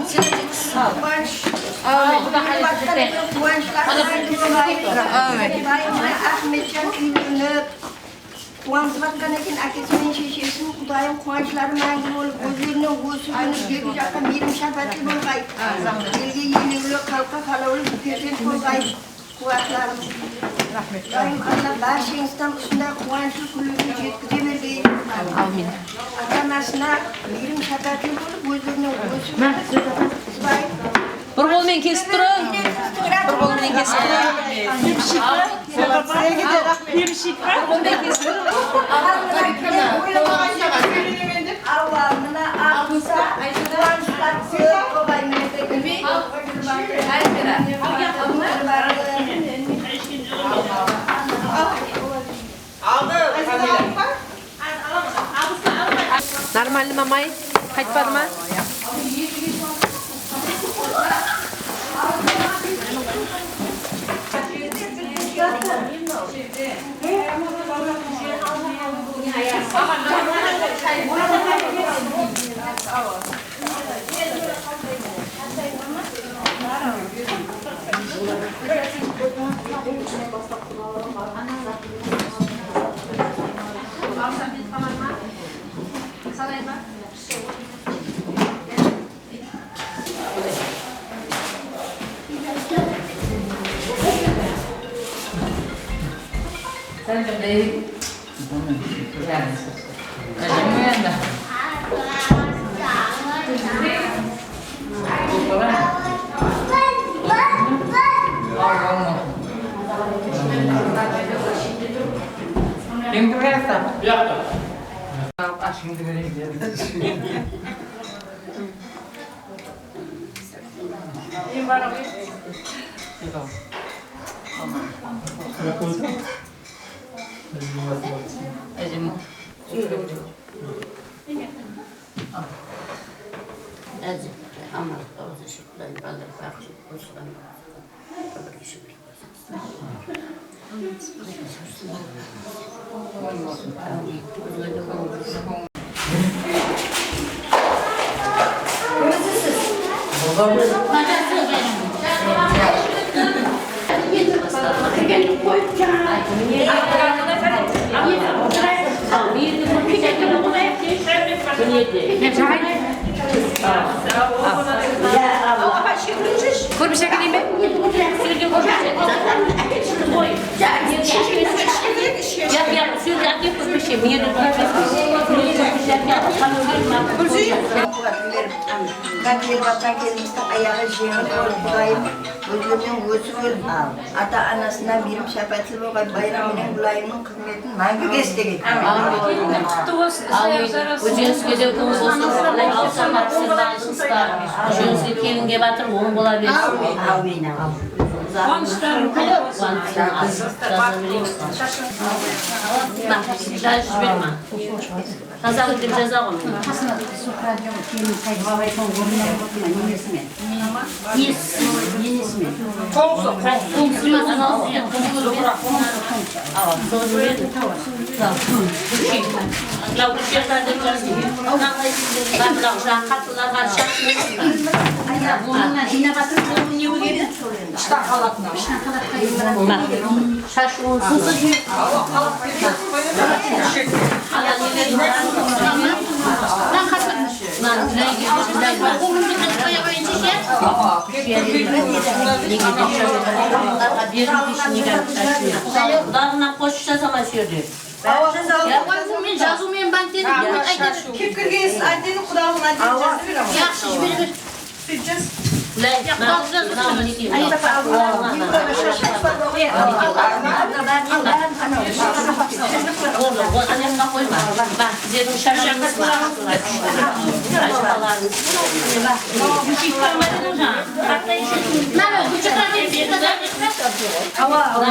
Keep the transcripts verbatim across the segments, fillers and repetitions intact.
Quwanısh. Amin. Quwanıshlar máńgi bolǵay. Amin. Dayımı Ahmetjan úylenip, quwanıp atqan eken ákesi menen sheshesin. Qudayım quwanıshları máńgi bolıp, ózlerinen ósip-ónip, bergi jaqqa miyrim-shápáátli bolǵay. Elge elewli, xalıqqa qalawlı perzent bolǵay. Quwatlarım. Raxmet. Dayım Alla bársheńizdi usınday quwanıshlı kúnlerge jetkize bergey. Ámin. Ata-anasına miyrim-shápáátli bolıp, ózlerine ósip, usınday. Bir qol menen kesip turıń. Bir qol menen kesip turıń. Emshik pa? Emshik pa? Bir qol menen kesip turıń. Awa, mına, Aqsa, quwanıshlar kóp, Qobay, mine, bilmey. Нормально ma, may qaytpadı ma? Kórpish ákeleyin be? Sizlerge kórpish. Yaq, yaq, sizlerge ákep kórpish. Mine de kórpish. Mına kelip atqan kelinimizdiń ayaǵı jeńil bolıp, Qudayım ózlerinen ósip-ónip, ata-anasına miyrim-shápáátli bolǵay, bayram menen Gúlayımnıń Máńgige istegey. Quttı bolsın, islerim jarasın. Ózińizge de kóp bolsın. Awsama qısırlansızlar. Júzińizge kelin kep atır, oń bola bersin. Áwmiyn. Quwanıshlarıń kóp bolsın. Quwanıshlarıń kóp bolsın. Jazıp jiberme. Taza qılıp dep jazaǵo mine. Qasına sufra joq, kelin qaytıp alaytuǵın ornına otırma, enesi men. Enesi, enesi men. Qońsı, qońsı. Qońsı ma, qońsı. Awa, soǵıp jiberedi. Mınaw úlken qárdem. Mınaw jańa qatınlarǵa jaqsı. Onı jıynap atır, onı ne edi? Ishtan qalatın. Ishtan qalatqa endi. Shash uwısı. Qudaǵına qosıp jazaman shu jerde. Awa, men jazıwmen bankten aytayın. Kep kirgensiz, aytayın, qudaǵına aytayın, jazıp berem. Yaqshı, jibere ber. Sıytjaz. Sizlerdiń sharshaǵıńız bar. Ajıpalarıńız. Awa, awa.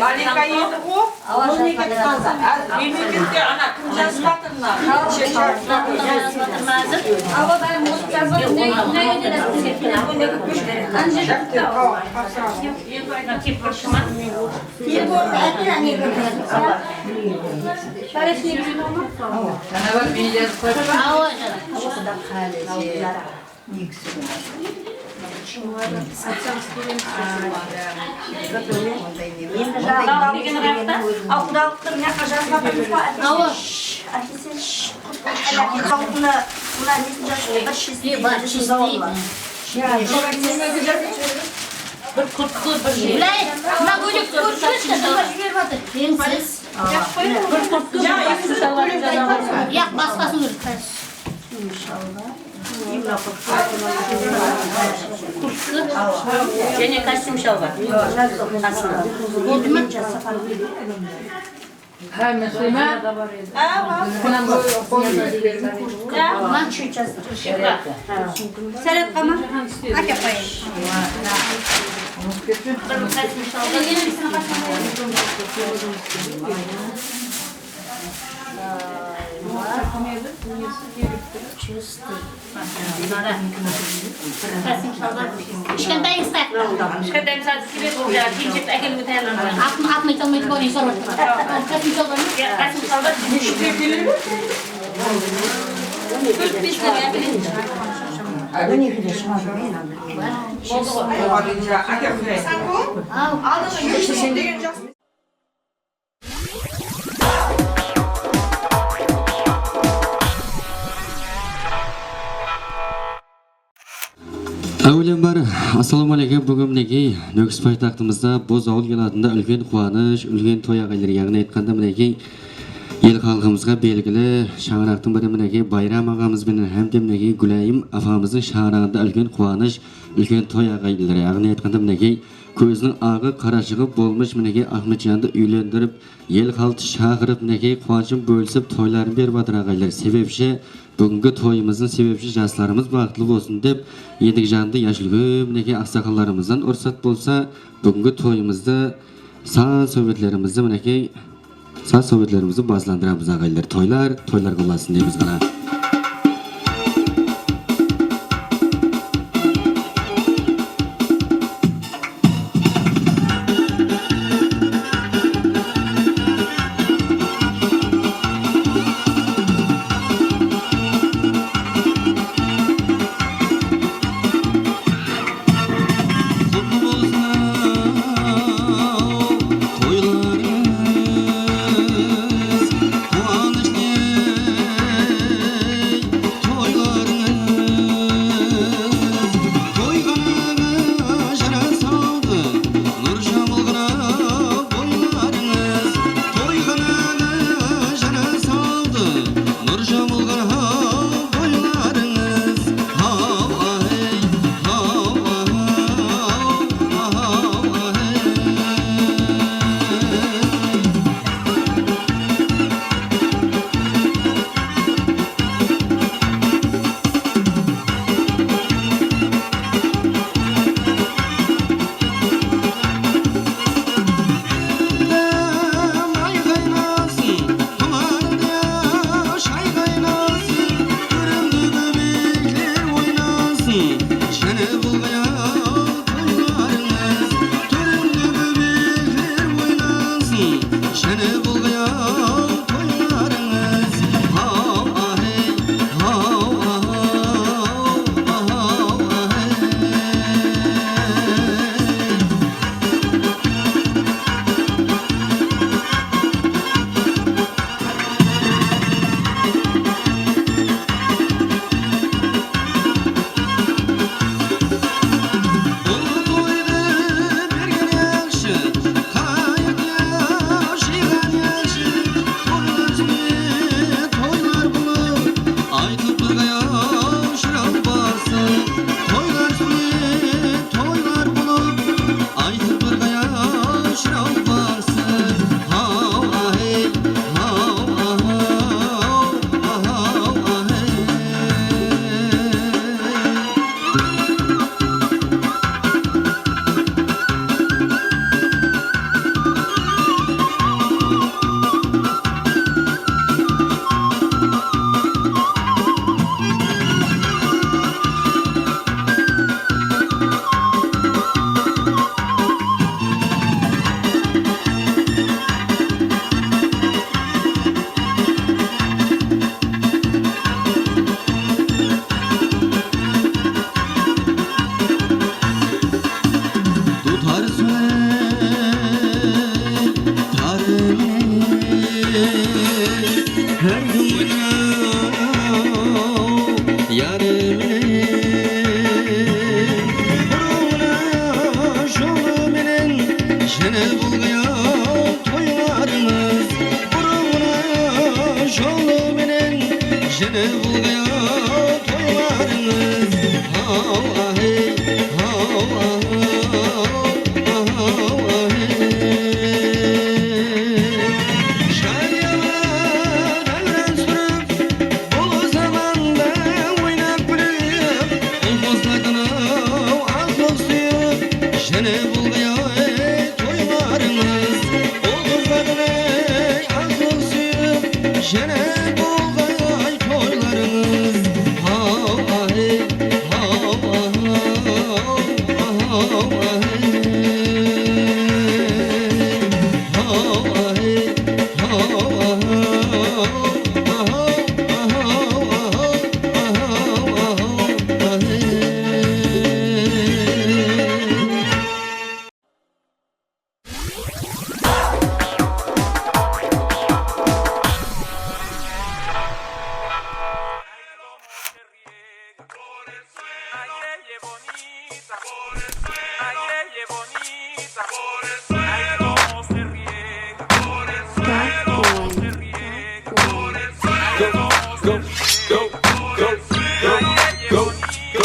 Malika edi ǵo. Memlekette ana kim jazıp atır mına? Awa, bárin bosıp jazıp atır. Awa, janım. Endi jaǵdalıqtı mına jaqqa jazıp atırmız ǵo. Awa. Ákese, mına nesin jazıp, bir shesti, bir shesti. Bir kurtku, bir şey. Bilay, mına kóylekti kórip jibershi, jıllar jiberip atır. Endi siz. Bir kurtku, bir basqasın jazaman. Yaq, basqasın kórip. Jáne kostyum shalbar. Qasına. Boldı ma? Hámmesi ma? Mına qoyıp berdim. Sárapqa ma? Áke qoyayın. Kishkentayıńızda. Kishkentayımız házir keledi, ol jaǵa kiyim-keshekti ákeliwge tayarlanıp. Atın, atın ayta almaydı, ol ne sorıp atır. Kásip shalbar ma? Ya, kásip shalbar. Neshe keledi? Tórt-bes dane ákeledi. Boldı ǵoy. Al, al, al. Áwelen bar, assalawma áleykum. Búgin minekey Nókis paytaxtımızda Boz awıl elatında úlken quwanısh, úlken toy aǵayinler, yaǵnıy aytqanda minekey el xalqımızǵa belgili shańaraqtıń biri minekey Bayram aǵamız benen hám de minekey Gúlayım apamızdıń shańaraǵında úlken quwanısh, úlken toy aǵayinler, yaǵnıy aytqanda minekey kóziniń aǵı, qarashıǵı bolmısh minekey Axmetjandı úylendirip, el xalqtı shaqırıp, minekey, quwanıshın bólisip, toyların berip atır aǵaylar. Sebepshi, búgingi toyımızdıń sebepshi jaslarımız baxıtlı bolsın dep, endigi janında yash úlken, minekey, aqsaqallarımızdan ruxsat bolsa, búgingi toyımızdı, saz-sáwbetlerimizdi, minekey, saz-sáwbetlerimizdi baslandıramız aǵaylar. Toylar, toylarǵa ulasın deymiz ǵana. Qutlı bolsın toylarıńız, quwanıshlı toylarıńız. Toyǵanaǵa jara saldı nur jamılǵan boylarıńız. Toyǵanaǵa jara saldı nur jamılǵan boylarıńız. Haw, ay, haw, ahaw, ahaw, ay. May qaynasın, qumarda shay qaynasın, kóremdegi biyikler oynasın, jáne bul ǵayaw toylarıńız, kóremdegi biyikler oynasın, jáne bul ǵayaw toylarıńız. Haw, ahey, haw, ahaw, ahaw, ahey. Bul toydı bergen yaqshı, qayıqta jıyǵan yaqshı. Bul gúyaw toylarıńız, haw, ahey, haw, ahaw, ahaw, ahey. Shayralar dáwran súrip, bul zamanda oynap kúlip, ul qosladın-aw aqlıq súyip, jáne bul gúyaw toylarıńız, ul qosladın-ay aqlıq súyip, jáne bolǵay toylarıńız. Haw, ahey, haw, ahaw, ahaw, ahey. Haw, ahey, haw, ahaw, ahaw, ahaw, ahaw, ahaw, ahey. Go, go, go, go, go, go, go, go,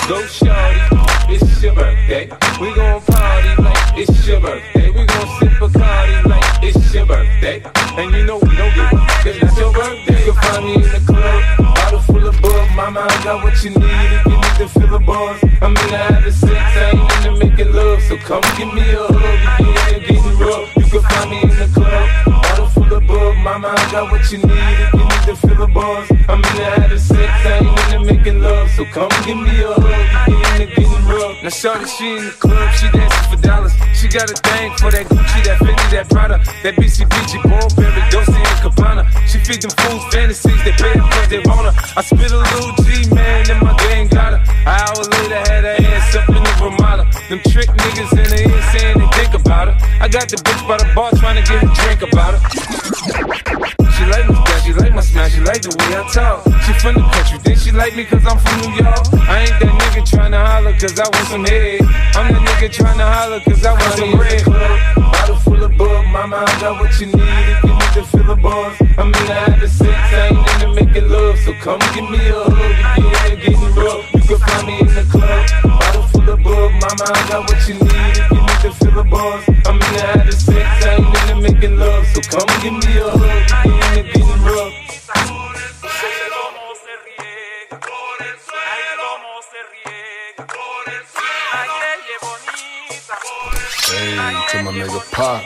go, shorty, it's your birthday. We gon' party like it's your birthday. We gon' sip Bacardi like it's your birthday. And you know we don't give up, 'cause it's your birthday. You can find me in the club, bottle full of bug. Mama, I got what you need if you need to feel the buzz. I'm into having sex, I ain't into making love. So come give me a hug, you get in there getting rough. You can find me in the club, bottle full of bug. Mama, I got what you need if you need to feel the buzz. I'm into having sex, I ain't into making love. So come give me a hug, you get in there getting rough. Now shorty, she in the club, she dancing for dollars. She got a thing for that Gucci, that Fendi, that Prada, that B C B G, Burberry, Dolce and Gabbana. She feed them fools fantasies, they pay her 'cause they want her. I spit a little G, man, and my gang got her. An hour later, had her ass up in the Ramada. Them trick niggas in the ear saying they think about her. I got the bitch by the bar tryna get a drink about her. She like my style, she like my smile, she like the way I talk. She from the country, then she like me 'cause I'm from New York. I ain't that nigga tryna holler 'cause I want some head. I'm the nigga tryna holler 'cause I want some bread. Bottle full of bug, mama, I got what you need if you need to feel the buzz. I'm into having sex, I ain't into making love, so come give me a hug, you get in there getting rough. You can find me in the club, bottle full of bug. Mama, I got what you need if you need to feel the buzz. I'm into having sex, I ain't into making love, so come give me a hug, you get in there getting rough. Hey, to my nigga Pac.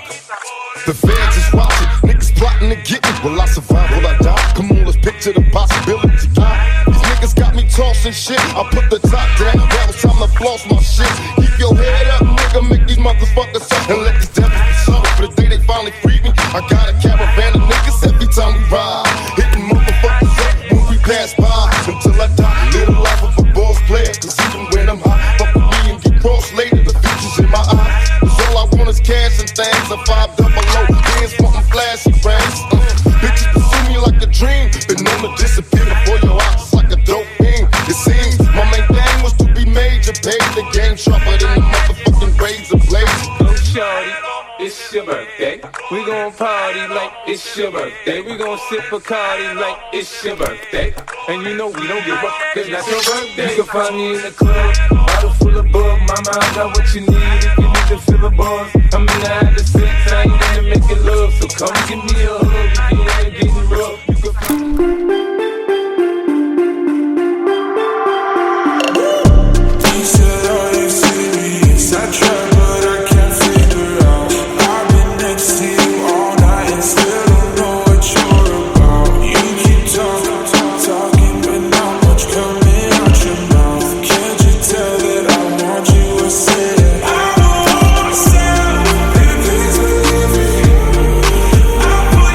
The feds is watching, niggas plotting to get me. Will I survive? Will I die? Come on, let's picture the possibility. These niggas got me tossing shit. I put the top down. Now it's time to floss my shit. Keep your head up, nigga. Make these motherfuckers up and let these devils be sorry for the day they finally free me. I got a caravan of niggas every time we ride. Hitting motherfuckers up when we pass by. Until I die, live the life of a boss player. 'Cause even when I'm high, fuck with me and get cross later. The future's in my eyes. 'Cause all I want is cash and things. A five double O, bands wanting flashy rings. Uh, bitches pursue me like a dream. Been known to disappear before your eyes, just like a dope fiend. It seems my main thing was to be major, paid the game sharper than the motherfucking razor blade. Go shorty, it's your birthday. We gon' party like it's your birthday. We gon' sip Bacardi like it's your birthday. And you know we don't give up, 'cause that's your birthday. You can find me in the club, bottle full of bug. Mama, I got what you need if you need to feel the buzz. I'm into having sex, I ain't into making love. So come give me a hug, you get in there getting rough. You can He said, "Are you serious?" I try, but I can't figure out. I've been next to you all night and still don't know what you're about. You keep talking, talking, but not much coming out your mouth. Can't you tell that I want you? I said, I don't want myself, and please believe me. I put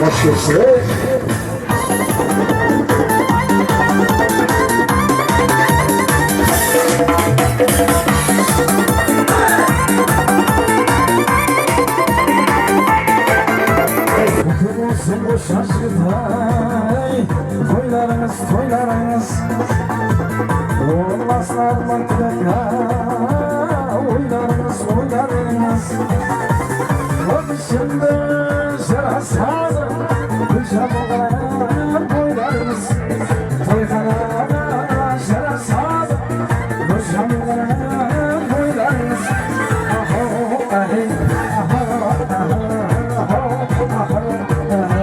Xosh kelipsizler. Qutlı bolsın, Qoshqar jigit-ay, toylarıńız, toylarıńız. Orınlasın arman tilek, oylarıńız, oylarıńız. Ot ishinde jarasadı, gúl jabılǵan boylarıńız. Toyxanaǵa jarasadı, gúl jabılǵan boylarıńız. Aho, ahe, aho, aho, aho, aho, aho.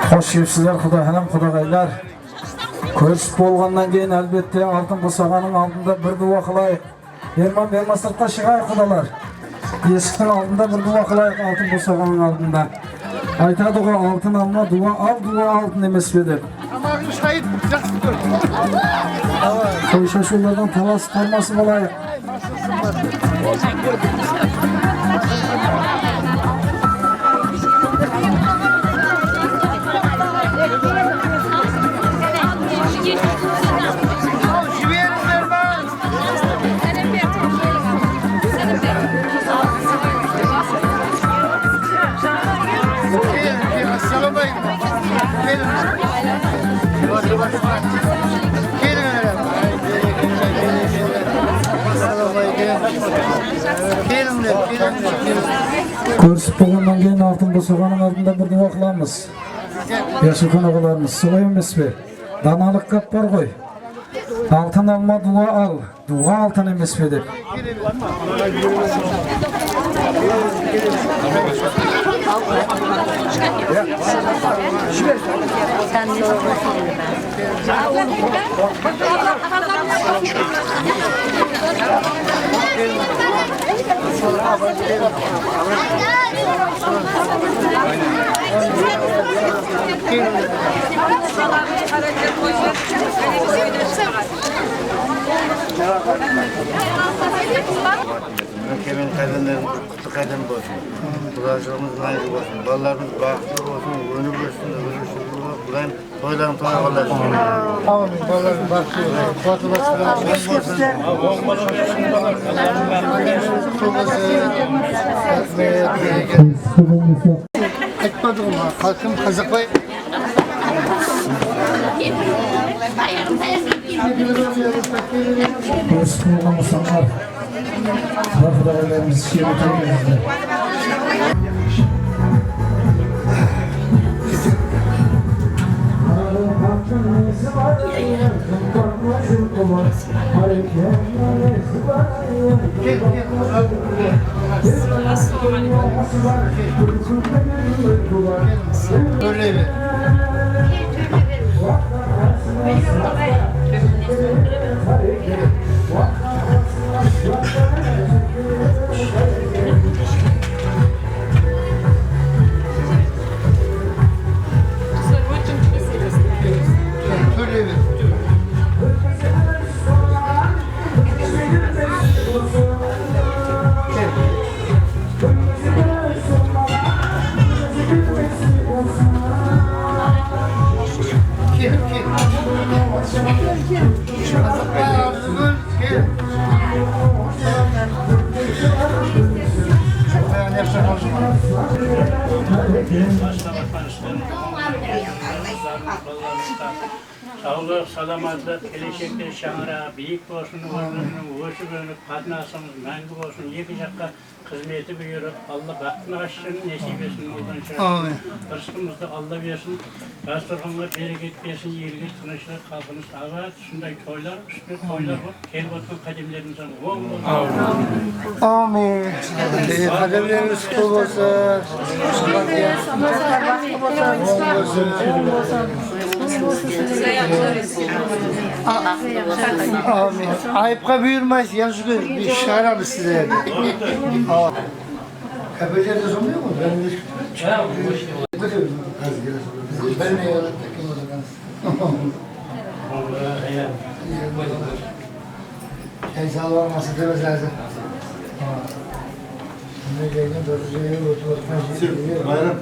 Xosh kelipsizler, quda hám qudaǵaylar. Kórisip bolǵannan keyin, álbette, altın bosaǵanıń aldında bir duwa qılayıq. Erman, berman, sırtqa shıǵayıq, qudalar. Esiktiń aldında bir duwa qılayıq, altın bosaǵanıń aldında. Aytadı ǵo, altın alma, duwa al, duwa altın emes pe dep. Tamaǵıń shayıt, jaqsı kór. Toy shashıwlardan talasıp qalmasın bolayıq. Kórisip bolǵannan keyin altın bosaǵanıń aldında bir duwa qılamız. Yashırxan aǵalarımız, solay emes pe? Danalıq gáp bar ǵoy. Altın alma, duwa al. Duwa altın emes pe dep. Mine, kelgen qádemlerińiz qutlı qádem bolsın. Qudayshılıǵımız máńgi bolsın. Balalarımız baxıtlı bolsın, ónip óssin, ózgelerge úlgi bolıp, Qudayım toyların toy qılasın. Ámin. Balalarımız baxıtlı bolsın. Quvvatlı bolsın. Aytpadı ǵoy ma, xalqım Qazaqbay. Qosıp bolǵan bolsańlar, Quda-qudalarımız shiyerli kelgenizdi. Kel, kel. Kel, kel. Kel, kel. Sawlıq, salamatlıq, keleshekte shańaraǵı biyik bolsın, ómiriniń ósip-ónip, qatnasıńız máńgi bolsın, eki jaqqa xızmeti buyırıp, Alla baxtın ashsın, nesiybesin bolǵansha. Ámin. Rızqımızdı Alla bersin, dasturxanǵa bereket bersin, elge tınıshlıq, xalqımız abat, usınday toylar, ústine toylar bolıp, kelip otırǵan qádemlerimiz oń bolsın. Ámin. Ey, qádemlerimiz qutlı bolsın. Oń bolsın. Ámin. Ayıpqa buyırmaysız, yanlış bir shıǵaramız sizlerdi. Kápelerde sonday ǵoy, bárin eshitip turıp. Házir kelesiz. Bárin kim otırǵansız? Jay salıp almasın demez házir. Mine kelgen bir jayı ótip atırǵan jeri. Bayram.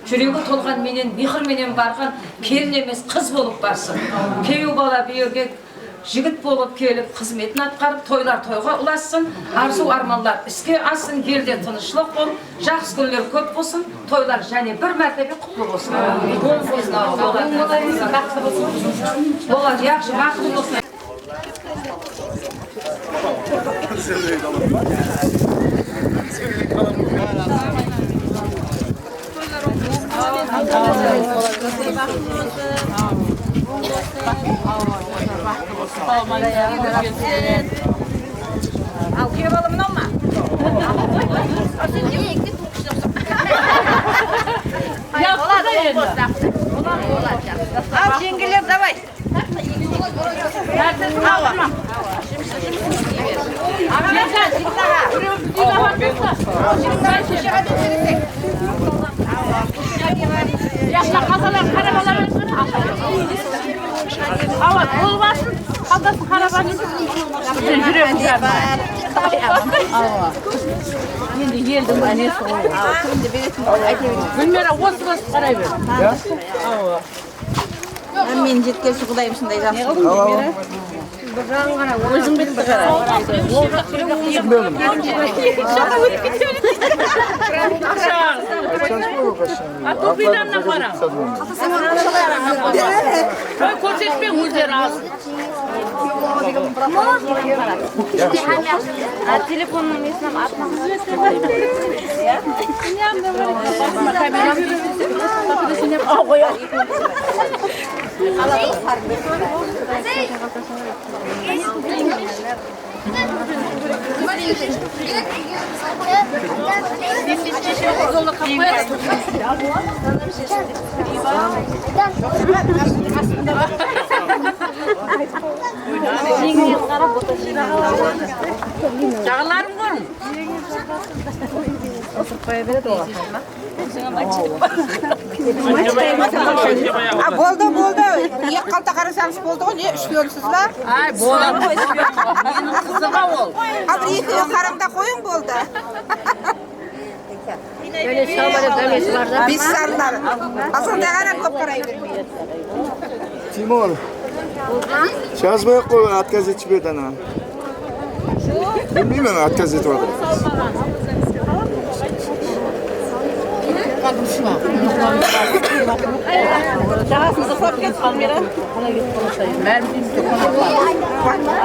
Júregi tolǵan menen, mehir menen barǵan kelin emes, qız bolıp barsın. Kúyew bala búyerge jigit bolıp kelip, xızmetin atqarıp, toylar toyǵa ulassın, arzıw-ármanlar iske assın, elde tınıshlıq bol, jaqsı kúnler kóp bolsın, toylar jáne bir mártebe qutlı bolsın. Oń bolsın, awa. Oń bola bersin, baxıtlı bolsın. Boladı, jaqsı, baxıtlı bolsın. Al, kúyew bala, mınaw ma? Al, jeńgeler, davay. Awa, bol basın, qaldasın qara basın. Bizden júregi jarma. Awa. Endi eldiń nesi ǵoy. Gúlmira, osı basıp qaray ber. Awa. Hámmeni jetkershi Qudayım usınday jaqsı. Óziń bilip qara. Atıl miydannan qara. Qoy, kórsetpeń, ózleri az. A, telefonnıń nesinen atın. Jaǵalarım qurın. Isırıp qoya beredi oǵan. A, boldı, boldı. Eki qalta qarasańız boldı ǵoy, ne, úshlersizba? Ay, boladı. Meniń qızıma ol. A, bir ekewi qaramda qoyıń, boldı. Bes sanlar. Azanda ǵana kóp qaray bermey. Timur. Jazbay-aq qoy, отказ etip jiberdi ana. Bilmeymen, отказ etip atır.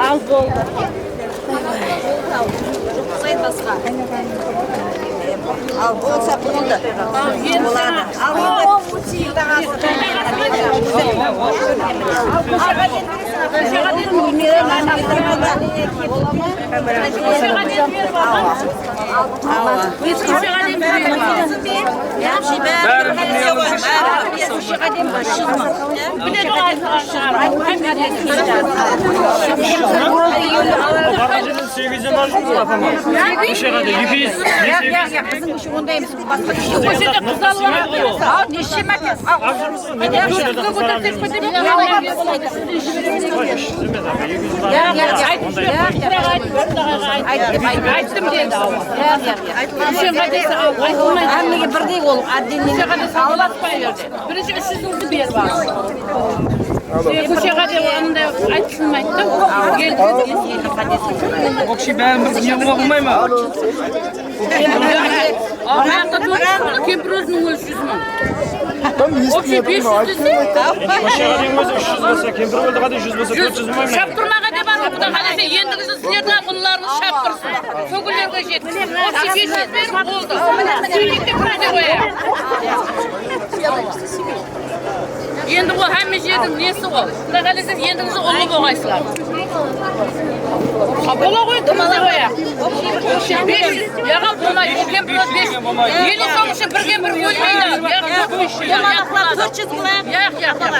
Al, boldı. Al, bolsa boldı. Boladı. Al, boldı. Segiz júz, apama. Óshe qáde, eki júz, eki júz. Biziń úshin onday emes, basqa. Óshe de qız alıp atır. Al, neshe márte? Al. Ayttım, ayttım, ayttım, ayttım dedi. Óshe qáde, al, aytılmaydı. Hámmege birdey ol, отдельный. Óshe qáde, al, atpay berdi. Birinshi úsh júzińdi berip al. Kóshege de anday aytılmaydı da. Вообще bárin bir dúnya bola qılmay ma? Al, mına jaqta tórt júz mıń, kempir óziniń ózi júz mıń. Вообще bes júz dese. Kóshege degen ózi úsh júz bolsa, kempir óldi qáde júz bolsa, tórt júz bolmay ma? Shaptırmaǵa dep al, Quday qálese, endigi jıl sizlerdiń bunlarıńız shaptırsın. Kógillerge jet. Вообще bes júz berip boldı. Sóyleydi de bir de qoyayıq. Endi ol hámme jerdiń nesi ol? Quday qálese, endigi jıl ullı bolǵaysızlar. A, bola ǵoy, kimizde qoyayıq? Bes júz, yaǵa bolmaydı, kempir bes júz. Eliw som ushın birgen bir ólmeydi. Yaǵa, domalaqlar tórt júz qılayıq. Yaq, yaq, yaq.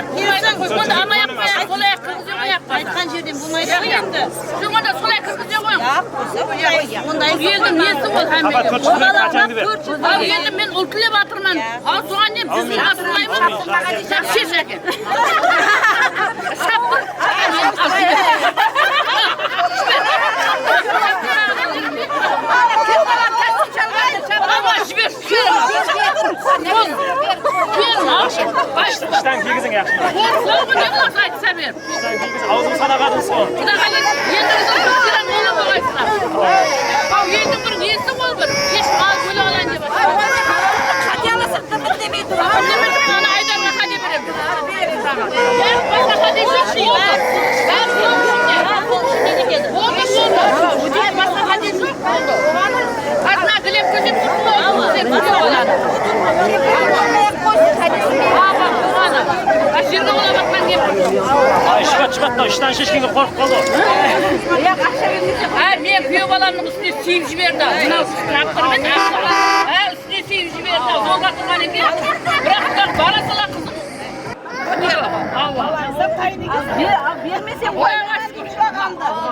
Onda amayaq qoyayıq, qolayıq, kirgize qoyayıq. Aytqan jerden bolmaydı ǵoy endi. Joq, onda solay kirgize qoyıń. Yaq, bolsa bolmaydı. Onday eldiń nesi ol hámme? Apa, tórt júz mıń qáte ber. Al, endi men ul tilep atırman. Al, soǵan ne, biz asılmayman. Shesh, áke. Awa, jiber. Ishtan kiygiziń, yaqshı. Ishtan kiygiz, awzıń sadaqadıń suwı. Quday qálese, endi biz bir kiran bolıp oǵaysızlar. Al, endi bir nesi ol bir, hesh al, bólip alayın dep atır. Qáte alasaq ta, bir demey tur. Ana Aydarǵa qáte beremiz. Bári basqa qáte joq, boldı. Bári sol ishinde. Boldı, boldı. Bári basqa qáte joq, boldı. Qatına dilep kórsetsek, boldı. Bizler kútip aladı. Awa, awa. Jerge ola batqan kempir. Ay, shıǵat, shıǵat, mınaw ishtan sheshkenge qorqıp qaldı. Ay, men kúyew balamnıń ústine sıyıp jiberdi. Mınaw traktor menen, ha, ústine sıyıp jiberdi. Jolda turǵan eken. Biraq, biraq bara sala qızım. Awa. Ber-, bermeseń qoy.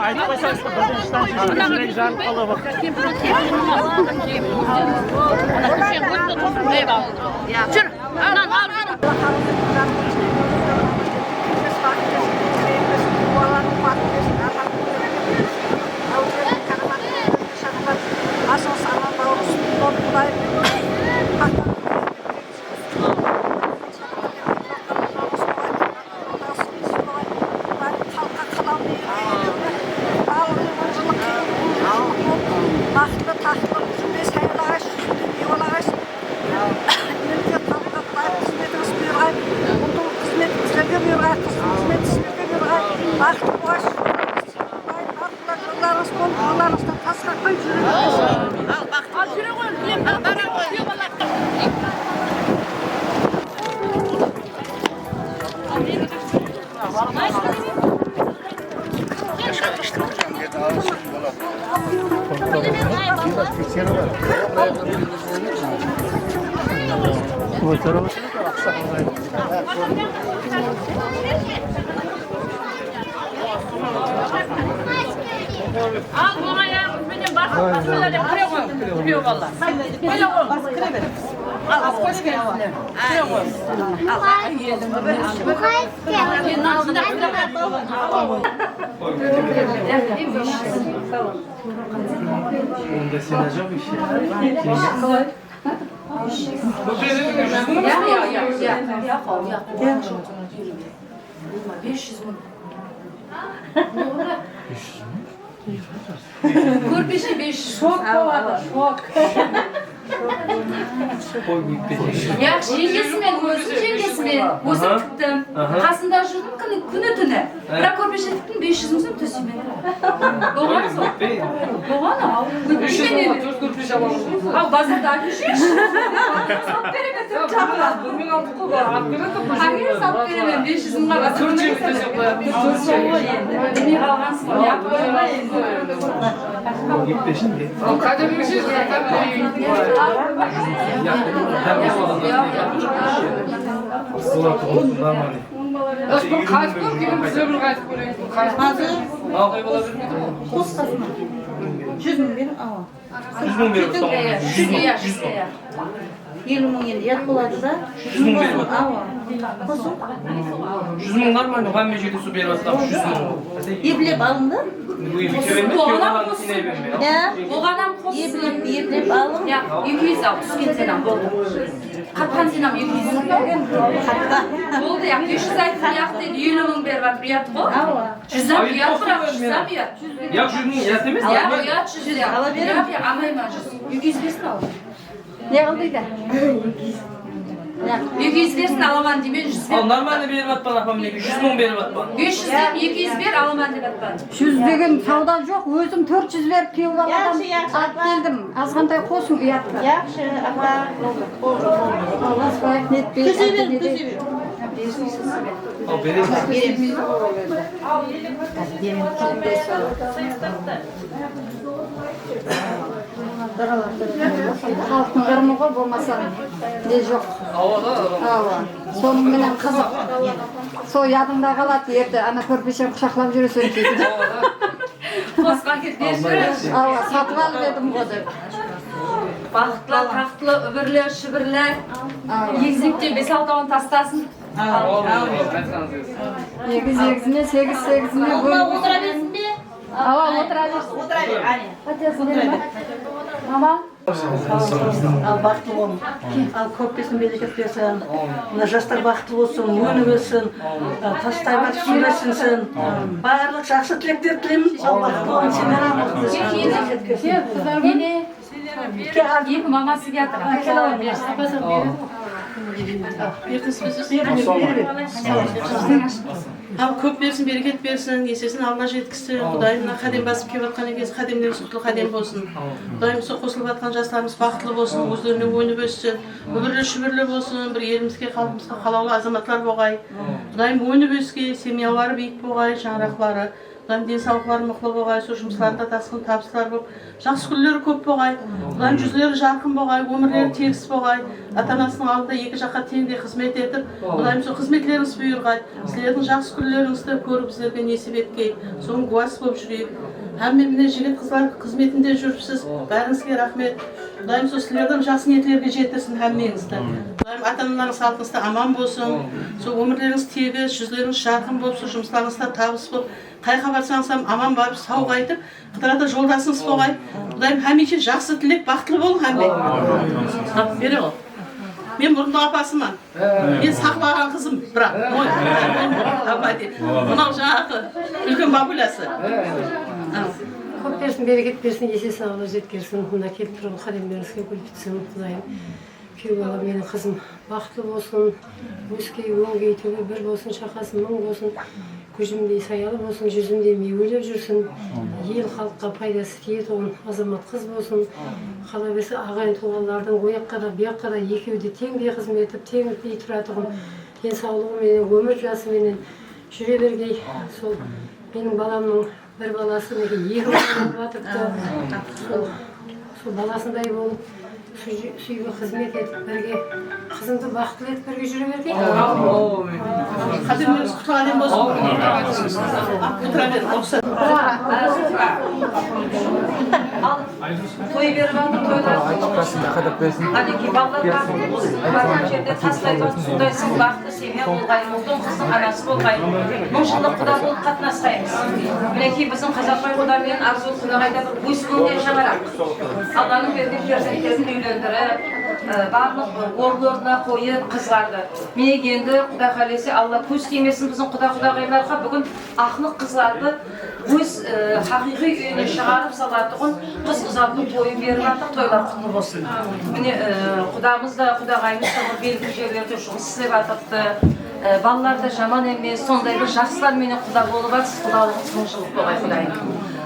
Aytpaysań, birden ishtan sheshkenge júregi jarılıp qaldı. Júr. Anan al, júr. Xalqqa qılaw beredi, balıǵıń on jıllıǵı qıyın, baxıtlı, taxtlı, júzinde saylaǵaysız, júzinde miywe alaǵaysız. Elge, xalıqqa layıq xızmetińiz buyırǵay, ulıwma xızmetińizlerge buyırǵay, qızǵın xızmetińizlerge buyırǵay, baxıtlı bolǵaysız. Baxıtlı jollarıńız bolıp, jollarıńızdan tas qaqpay júre bersin. Al, baxıtlı. Al, júre ǵoy, bara ǵoy. Yasha, ishtirak etiń, berdi. Al, bul ayaǵıńız benen basıp, basıp, kire qoyıń, kúyeu balalar. Kire qoyıń. Al, al, qosh kelsin. Kire qoyıń. Al, al. Onda sen ajap ishi. Ya, ya, ya, ya, ya, ya, ya. Bes júz mıń. Kórpeshe bes júz. Shok boladı, shok. Yaqshı, jeńgesimen, ózim jeńgesimen, ózim tiktim. Qasında júrdim kúni, kúni-túni. Biraq kórpeshe tiktim, bes júz mıń sóm tóseymen. Bolǵan sol. Bolǵan-aw. Al, bazarda ákesheyshi. Salıp beremen, tórt jaǵına. Qáne, salıp beremen, bes júz mıńǵa bazarda. Tórt jaǵına tósep qoyamız. Bilmey qalǵansız ǵoy, ya, qoyma endi. Al, qádirlesheńiz, qádirlesheńiz. Bul qazıp kór, keyin bizler bir qaytıp kóreyik. Bul qazıp. Al. Qos qasına. Júz mıń beriń, awa. Júz mıń berip, júz mıń, júz mıń. Eliw mıń endi uyat boladı da. Júz mıń berip. Awa. Qosıń. Júz mıń normalno, hámme jerde sol berip atırmız, júz mıń. Eplep alıń da. Eplep alıń. Ya. Eplep, eplep alıń. Ya, eki júz al, túsken sen al, boldı. Qatqan sen al, eki júz. Boldı, ya, bes júz ayttım, ya, dedi, eliw mıń berip atır, uyat ǵoy. Awa. Júz al, uyat, biraq, júz al, uyat. Ya, júz mıń uyat emes. Ya, uyat, júz al. Ala beriń. Ya, ya, almayman júz. Eki júz bersin al. Ne qıl deydi? Eki júz bersin, alaman deymen, júz ber. Al, normalno berip atpan, apa, minekey, júz mıń berip atpan. Bes júz dep, eki júz ber, alaman dep atpan. Júz degen sawda joq, ózim tórt júz berip kewip alǵan. Yaqshı, yaqshı, alıp keldim. Azǵantay qosıń, uyatlı. Yaqshı, apa. Netpey, tóse beriń, tóse beriń. Al, beremiz. Xalıqtıń ırımı ǵoy, bolmasa ne joq. Awa, sonıń menen qızıq. Sol yadıńda qaladı, erte ana kórpesheń qushaqlap júreseń deydi. Qosıp ákelip berip júrersiz. Awa, satıp alıp edim ǵoy dep. Baxıtlı, taxtlı, úbirli, shúbirli. Egizekte bes-altawın tastasın. Egiz egizine, segiz segizine bólip. Otıra bersin be? Awa, otıra bersin. Otıra ber, áne. Pátiyasın bere ma? Mama. Al, baxıtlı bolıń. Al, kóp bersin, bereket bersin. Mına jaslar baxıtlı bolsın, ónip óssin. Tastay batıp suwda sińsin. Barlıq jaqsı tileklerdi tileymiz. Al, baxıtlı bolıń, sendер ham baxıtlı bolsın. Ene. Eki maması kiyatır. Al, kóp bersin, bereket bersin, esesin alǵa jetkizsin. Qudayım mına qádem basıp kelip atqan ekensiz, qádemlerińiz qutlı qádem bolsın. Qudayım, usı qosılıp atqan jaslarımız baxıtlı bolsın, ózlerine ónip óssin, úbirli-shúbirli bolsın, bir elimizge, xalqımızǵa qalawlı azamatlar boǵay. Qudayım, ónip ósken, semyaları biyik boǵay, shańaraqları. Qudayım, densawlıqları mıqlı boǵay, sol jumıslarında tasqın tabıslar bolıp, jaqsı kúnleri kóp boǵay. Qudayım, júzleri jarqın boǵay, ómirleri tegis boǵay. Ata-anasınıń aldında eki jaqqa teńdey xızmet etip, Qudayım, sol xızmetlerińiz buyırǵay. Sizlerdiń jaqsı kúnlerińizdi kóriw bizlerge nesip etkey. Sonıń gúwası bolıp júreyik. Hámme mine jigit-qızlar xızmetinde júripsiz. Bárińizge raxmet. Qudayım, sol sizlerdi jaqsı niyetlerge jetirsin hámmeńizdi. Qudayım, ata-analarıńız aldınızda aman bolsın. Sol ómirlerińiz tegis, júzlerińiz jarqın bolıp, sol jumıslarıńızda tabıs bolıp, qayaqqa barsańız ham aman barıp, saw qaytıp, qıdırada joldasıńız boǵay. Qudayım, hámiyshe jaqsı tilek, baxıtlı bolıń hámme. Bere ǵo. Men burınǵı apasıman. Men saqlaǵan qızım, biraq. Mınaw jańaǵı úlken babulası. Kóp bersin, bereket bersin, esesin alǵa jetkersin. Mına kelip turǵan qádemlerińizge gúl pitsin, Qudayım. Kúyew bala, meniń qızım baxıtlı bolsın, óskey, óngey, tóbe bir bolsın, shaqası mıń bolsın, gújimdey sayalı bolsın, júzimdey miywelep júrsin, el-xalıqqa paydası tiyetuǵın azamat qız bolsın. Qala berse, aǵayin-tuwǵanlardıń oyaqqa da, buyaqqa da ekewi de teńdey xızmet etip, teńdey turatuǵın densawlıǵı menen, ómir jası menen júre bergey. Sol meniń balamnıń Bir balası, minekey, eki bala bolıp atırıptı. Sol, sol balasınday bolıp, súy-, súygi xızmet etip birge, qızıńdı baxıtlı etip birge júre bergey. Qádemlerińiz qutlı qádem bolsın. Otıra ber, ruxsat. Al, toy berip atır, toylar. Qánekey, balalar baxıtlı bolsın. Barǵan jerde taslaydı, sonday siz baxıtlı semya bolǵay, ultıń qızdıń anası bolǵay. Mıń jıllıq quda bolıp qatnasqaymız. Minekey, biziń Qazaqbay quda menen Arzıgúl qudaǵay da bir ósip-ónggen shańaraq. Allanıń bergen perzentlerin úylendirip, e, barlıq, e, orınlarına qoyıp, qızlardı. Mine, endi, quda qálese, Alla kóz tiymesin biziń quda-qudaǵaylarǵa, búgin aqlıq qızlardı óz, e, haqıyqıy úyine shıǵarıp salatuǵın qız uzatqın toyı berip atır, toylar qutlı bolsın. Mine, e, qudamız da, qudaǵayımız da bir belgili jerlerde jumıs islep atırıptı. E, balalar da jaman emes, sonday bir jaqsılar menen quda bolıp atırsız, qudalıǵıńız mıń jıllıq bolǵay, qudayım.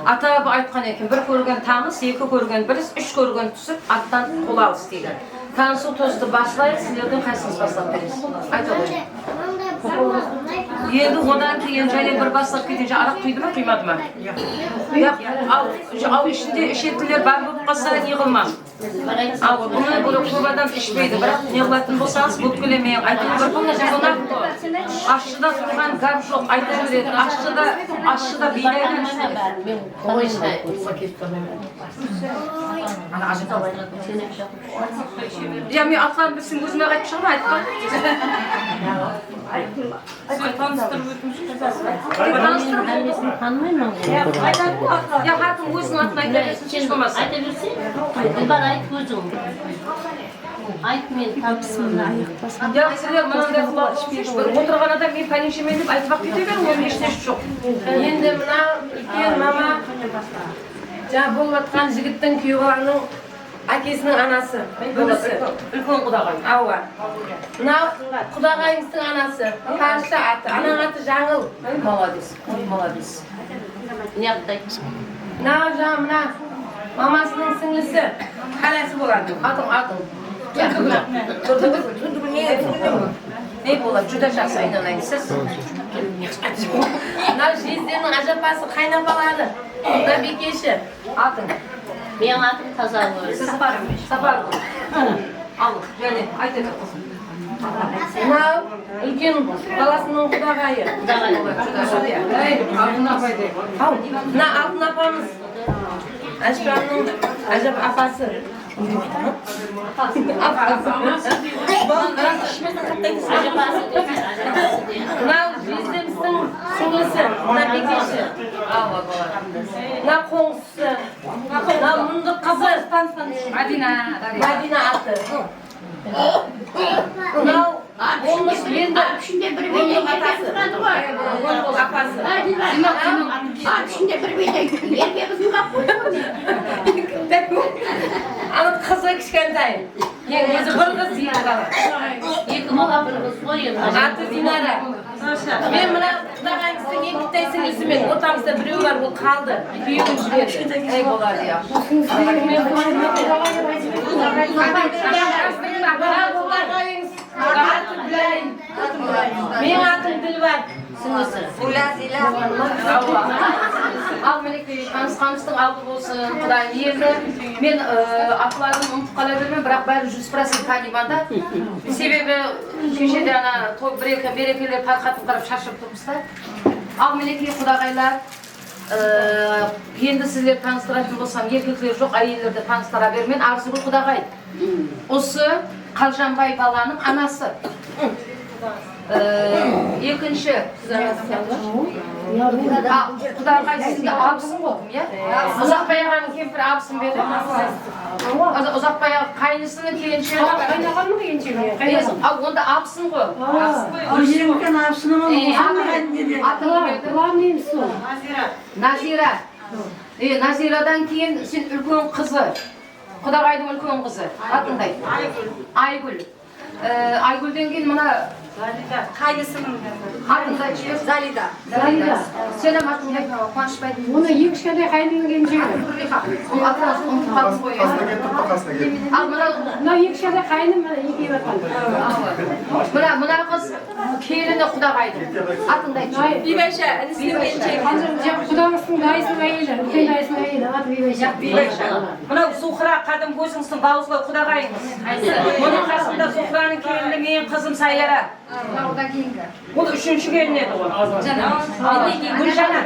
Ata aytqan eken, bir kórgen tańıs, eki kórgen bilis, úsh kórgen túsip, attan qol alıs deydi. Tanısıw tostı baslayıq, sizlerden qaysıńız baslap beresiz? Ayta qoyıń. Endi odan keyin jáne bir baslap keteyinshi, araq quydı ma, quymadı ma? Yaq, al, al, ishinde ishetinler bar bolıp qalsa, ne qılmań? Al, bunı bir kóp adam ishpeydi, biraq ne qılatın bolsańız, ópkelemeń, aytıp bir qonaq qo. Ashshıda turǵan gáp joq, ayta beredi. Ashshıda, ashshıda biyleydi. Ana, ajataway. Ya, men atların bilsem, ózime qaytıp shıǵaman, aytıp qoy. Tanıstırıp ótińizshi. Tanıstırıp ótiń. Hámmesin tanımayman ǵoy. Ya, har kim óziniń atın ayta bersin, hesh bolmasa. Ayta bersin. Dilbar, ayt óziń. Ayt, men tanımayman. Ya, sizler mınanday qılıp atırıpsızlar, otırǵan adam men pálenshemen dep aytıp-aq kete ber, onıń hesh nesi joq. Endi mına úlken mama, jańa bolıp atqan jigittiń, kúyew balanıń ákesiniń anası, úlkesi. Úlken qudaǵay. Awa. Mına qudaǵayıńızdıń anası, Tarsha atı, anań atı Jańıl. Molodec, molodec. Ne yaptı aytpısın? Mına jańa, mına mamasınıń sińlisi, qálesi boladı. Atıń, atıń. Turdı, turdı, turdı, ne, ne boladı? Júdá jaqsı, aynanayın siz. Mına jezdenniń ájapası, qaynapaları, mına Biykeshi. Atıń? Meniń atım Tazagúl. Siz Sapargúl. Sapargúl. Al, jáne, ayt, ayt, qızım. Mınaw úlken balasınıń qudaǵayı. Qudaǵayı. Ey, Altın apay de. Al, mına Altın apamız. Ájapamnıń ájap apası. Apası. Mınaw jezdemizdiń sińlisi, mına Biykeshi. Mına qońsı. Mına mundıq qızı. Madina. Madina atı. Mınaw bolmıs endi. Ap ishinde bir beyden erkek turadi ǵoy. Apası. Madina. Ap ishinde bir beyden erkek turadi ǵoy. Ana qızı kishkentay. Endi ózi bir qız, eki bala. Eki bala, bir qız ǵoy endi. Atı Dinara. Men mına qudaǵayıńızdıń eki tay sińlisimen, ortamızda birew bar, ol qaldı. Kúyewin jiberdi. Ey, boladı, ya. Qudaǵayıńız, atı Bilayin. Meniń atım Dilbar. Al, minekey, tanısqanımızdıń aldı bolsın, qudayım. Endi men, ı, atların umıtıp qala bermen, biraq bárin júz procent tanıyman da. Sebebi keshede ana toy, bir-eki merekeler tarqatıp qarap sharshap turmız da. Al, minekey, qudaǵaylar, ı, endi sizlerdi tanıstıratın bolsam, erkekler joq, áyellerdi tanıstıra bermen. Arzıgúl qudaǵay. Usı Qaljanbay balanıń anası. Ee, ekinshi. A, qudaǵay, siziń de abısıń boldım, ya? Uzaqbay aǵanıń kempiri abısıń ba edi? Uza-, Uzaqbay aǵa, qáyinlisiniń kelinshegi. Qaynaǵamnıń kelinshegi. Qaynasıń. A, onda abısıń ǵo. Eń úlken abısınıń. Atı kim edi? Nazira. Nazira. E, Naziradan keyin sen úlken qızı. Qudaǵaydıń úlken qızı. Atıńdı ayt. Aygúl. Aygúl. E, Aygúlden keyin mına Zalida. Qáyinlisiniń. Atıńdı ayt. Zalida. Zalida. Sen hám atıńdı ayt. Quwanıshbay. Onı eń kishkentay qáyinimniń kelinshegi. Atın umıtıp qaldıń ǵoy. Qasına kelip turıptı, qasına kelip. Al, mına. Mına eń kishkentay qáyinim, mına, ekewi atqan. Mına, mına qız. Kelini qudaǵaydıń atın da aytshı. Biybaysha, inisiniń kelinshegi. Qudaǵıstıń dayısınıń áyeli, úlken dayısınıń áyeli, atı Biybaysha. Biybaysha. Mınaw Zuhra, qádim ózińizdiń bawızlaw qudaǵayıńız. Mınıń qasında Zuhranıń kelini, meniń qızım Sayara. Bul úshinshi kelin edi ǵoy. Gúljanat.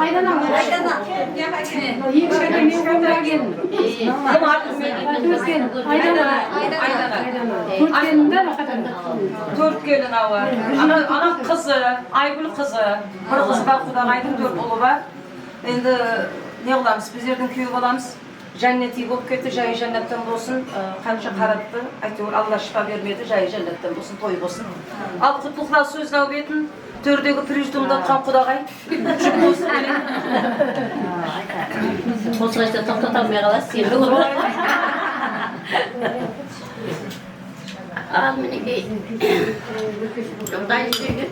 Aydana. Aydana. Tórt kelin. Aydana. Aydana. Tórt kelin de, tórt kelin, awa. Ana, ana qızı, Aygúl qızı. Bir qızı bar, qudaǵaydıń tórt ulı bar. Endi ne qılamız, bizlerdiń kúyew balamız. Jánnetiy bolıp ketti, jayı jánnetten bolsın. Aa, qansha qarattı, áytewir, Alla shıpa bermedi, jayı jánnetten bolsın, toy bolsın. Al, qutlıqlaw sóz náwbetin tórdegi Prijdumdı utqan qudaǵay. Jup bolsın, mine. Qosıq aytsa, toqtata almay qalasız, endi. Al, minekey. Qudaydı bergen.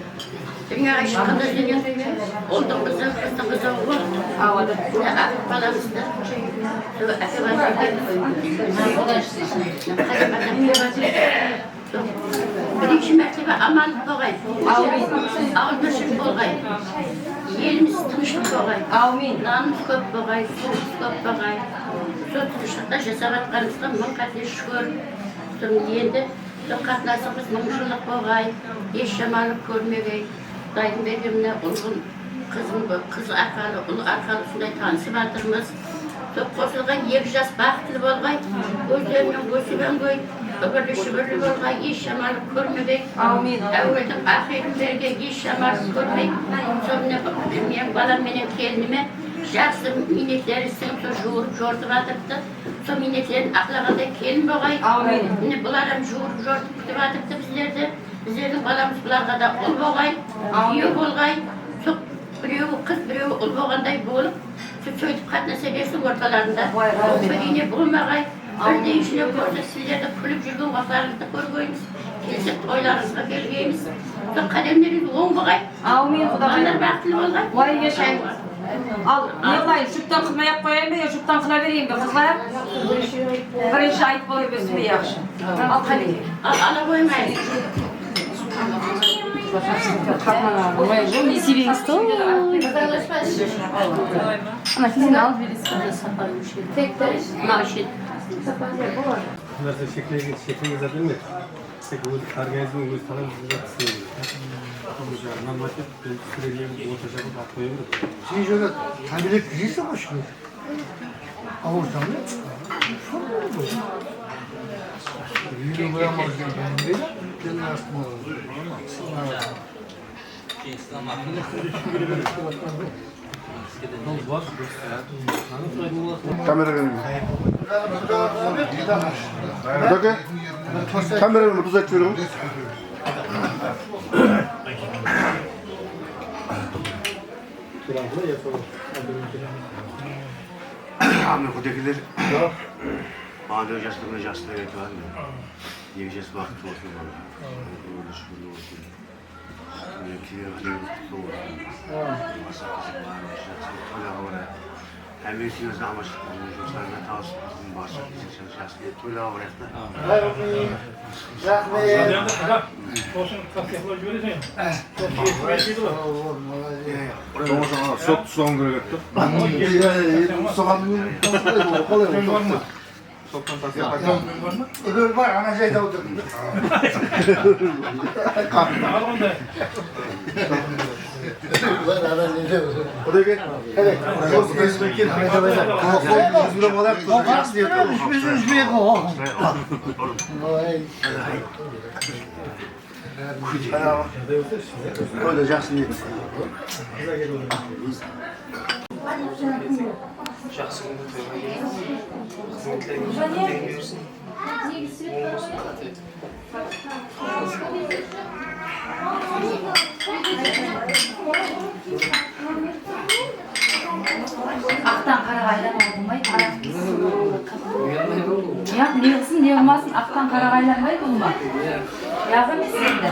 Dúnyaǵa shıqqanda degen uldıń qızı, qızdıń qızı ol. Mine, aq balamızdı. Sol áke bergen. Birinshi mártebe amanlıq bolǵay. Awılda shıp bolǵay. Elimiz tınıshlıq bolǵay. Áwmin. Nanımız kóp bolǵay, suwımız kóp bolǵay. Sol tınıshlıqta jasap atqanımızǵa mıń qáte shúkir. Endi bir qatnasıǵımız mıń jıllıq bolǵay, hesh jamanlıq kórmegey. Qudaydıń bergen mine ulǵın qızın, qız arqalı, ul arqalı usınday tanısıp atırmız. Sol qosılǵan eki jas baxıtlı bolǵay, kózlerinen ósip óngey, úbirli-shúbirli bolǵay, hesh jamanlıq kórmegey. Áwmin. Áweldiń aqırın birge hesh jamanlıq kórmey. Sol mine meniń balam menen kelinime jaqsı miynetleri sińip, sol juwırıp jortıp atırıptı. Sol miynetlerin aqlaǵanday kelin bolǵay. Áwmin. Mine, bular hám juwırıp jortıp kútip atırıptı bizlerdi. Bizlerdiń balamız bularǵa da ul bolǵay, kúyew bolǵay. Sol birewi qız, birewi ul bolǵanday bolıp, só-, sóytip qatnasa bersin ortalarında. Áwmin. Bir iyne bolmaǵay. Birdey júne kórse, sizlerdi kúlip júrgen waqıtlarıńızdı kórgeymiz. Kelse toylarıńızǵa kelgeymiz. Sol qádemlerińiz oń bolǵay. Áwmin, Quday. Balar baxıtlı bolǵay. Way, yashayın. Al, ne qılayın, juptan qılmay-aq qoyayın ba, ya juptan qıla bereyin be, qızlar? Birinshi aytıp qoya bersin be, yaqshı. Al, qáne. Al, ala qoymay. Nesibeńiz toy. Ana, siz alıp beresiz. Mına, shekilege, shekilege zat emes. Tek ózi organizmniń ózi talayın bizde isleydi. Bul jaǵı normativ, pis pisirilgen, orta jaǵı alıp qoya beredi. Sen júre tábelep jeysiz ǵoy shúkir. Awırsań ba? Uyde qoyaman degen deydi. Keyin astım. Kameraǵa beremiz. Qudake, kameraǵa bir duz aytıp jiberiń. Ámine, qudakeler, balalar jaslıǵına jaqsı tilek aytıp atırman. Eki jas baxıtlı bolsın, balalar. Úmirleri shúgirli bolsın. Mine, kelgen qızıńız qutlı bolsın. Basqa qızıń barın jaqsı toylarǵa barayıq. Hámme kúyewimiz amandıq, jumıslarına tabıs bolsın, barsa jaqsı toylarǵa barayıq ta. Raxmet. Raxmet. Endi qudaq, sosın qasıqlap jibereseń. Sosın jep jiberedi ǵoy. Soǵan tusıwın kerek edi. Soǵan. Bar ma? Bar, ana jayda otır. Bar, ana jayda otır. Qudayberdi. Qudayberdi. Qudayberdi. Toyda jaqsı niyet. Jaqsı kúnde toyǵa keliń. Xızmetlerińiz teń bersin. Oń bolsın, qáte. Aqtan qaraǵa aylanıwǵa bolmaydı. Yaq, ne qılsın, ne qılmasın, aqtan qaraǵa aylanbaydı ulıwma. Yaq emes endi.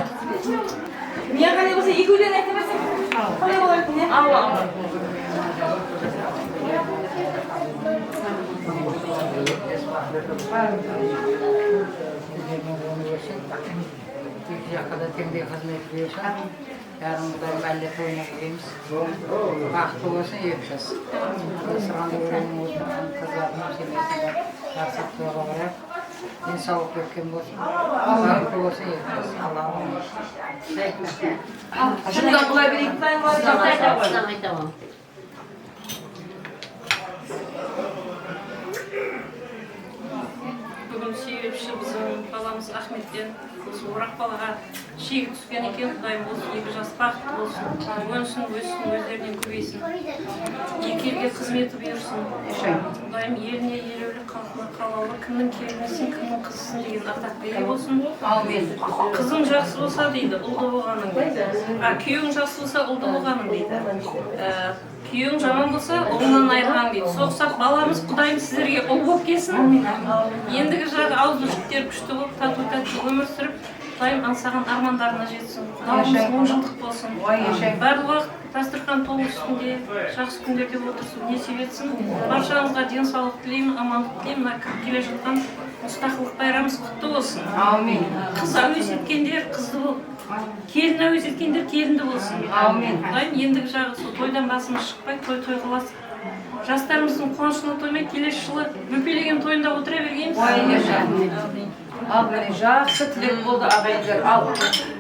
Mına qanday bolsa, ekewden ayta bersek, qalay bolar edi, ne? Awa, awa. Eki jaqqa da teńdey xızmet bersin. Bárin Qudayım álle toyına kelemiz. Baxıtlı bolsın eki jas. Adasırǵanda óreniń otırǵan qızlardıń kemesinde jaqsı toyǵa barar. Densawlıq berken bolsın. Baxıtlı bolsın eki jas. Alla amin. Shunda qılay bereyik. Sınamay tabaman. Búgin súyipshi biziń balamız Axmetten usı oraq balaǵa shegi túsken eken. Qudayım bolsın, eki jas baxıtlı bolsın. Ónsin, óssin, ózlerinen kóbeysin. Eki elge xızmeti buyırsın. Qudayım eline elewli, xalqına qalawlı, kimniń kelinisiń, kimniń qızısın degen ardaqqa iye bolsın. Áwmin. Qızıń jaqsı bolsa deydi, uldı bolǵanıń deydi. A, kúyewiń jaqsı bolsa, uldı bolǵanıń deydi. Á, Kúyewiń jaman bolsa, ulıńnan ayırǵan deydi. Soǵıs-aq balamız, Qudayım sizlerge ul bolıp kelsin. Endigi jaǵı awızdıń júpteri kúshli bolıp, tatıw-tátti ómir súrip, Qudayım ańsaǵan ármanlarına jetsin. Dawamız on jıldıq bolsın. Barlıǵı dásturxan tolı ústinde, jaqsı kúnlerde otırsın, nesiyp etsin. Barshańızǵa densawlıq tileymen, amanlıq tileymen. Mına kirip kele jatqan Mustaqıllıq bayramımız qutlı bolsın. Áwmin. Qız áwes etkender qızdı bol. Kelin áwes etkenler kelindi bolsın. Áwmin. Qudayım endigi jaǵı sol toydan basımız shıqpay, toy toy qılasıq. Jaslarımızdıń quwanıshına toymay, kelesi jılı bópelegen toyında otıra bergenbiz. Áwmin. Al, mine, jaqsı tilek boldı, aǵayinler. Al,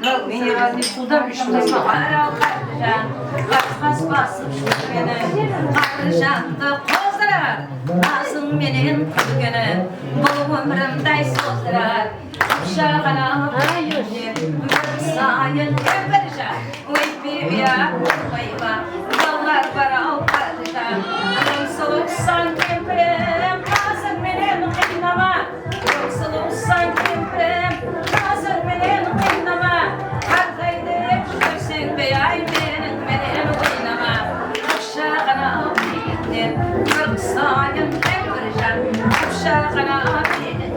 mınaw mineralnıy suwdan iship tasta. Qara Qarıjan, qas-qas basıp júrgeni, Qarıjandı qozdırar nazıń menen kúlgeni, bul ómirimdi-ay sozdırar. Ushaqana bir sayın kempirjan, óytpey uyat qılmayma, balalar bar-aw, Qarıjan. Ańsılıqsań, kempirim, nazıń menen qıynama. Ańsılıqsań, kempirim, nazıń menen qıynama. Qartaydı dep júrseń be, ay, meniń menen oynama. Ushaqana bir sayın kempirjan, ushaqana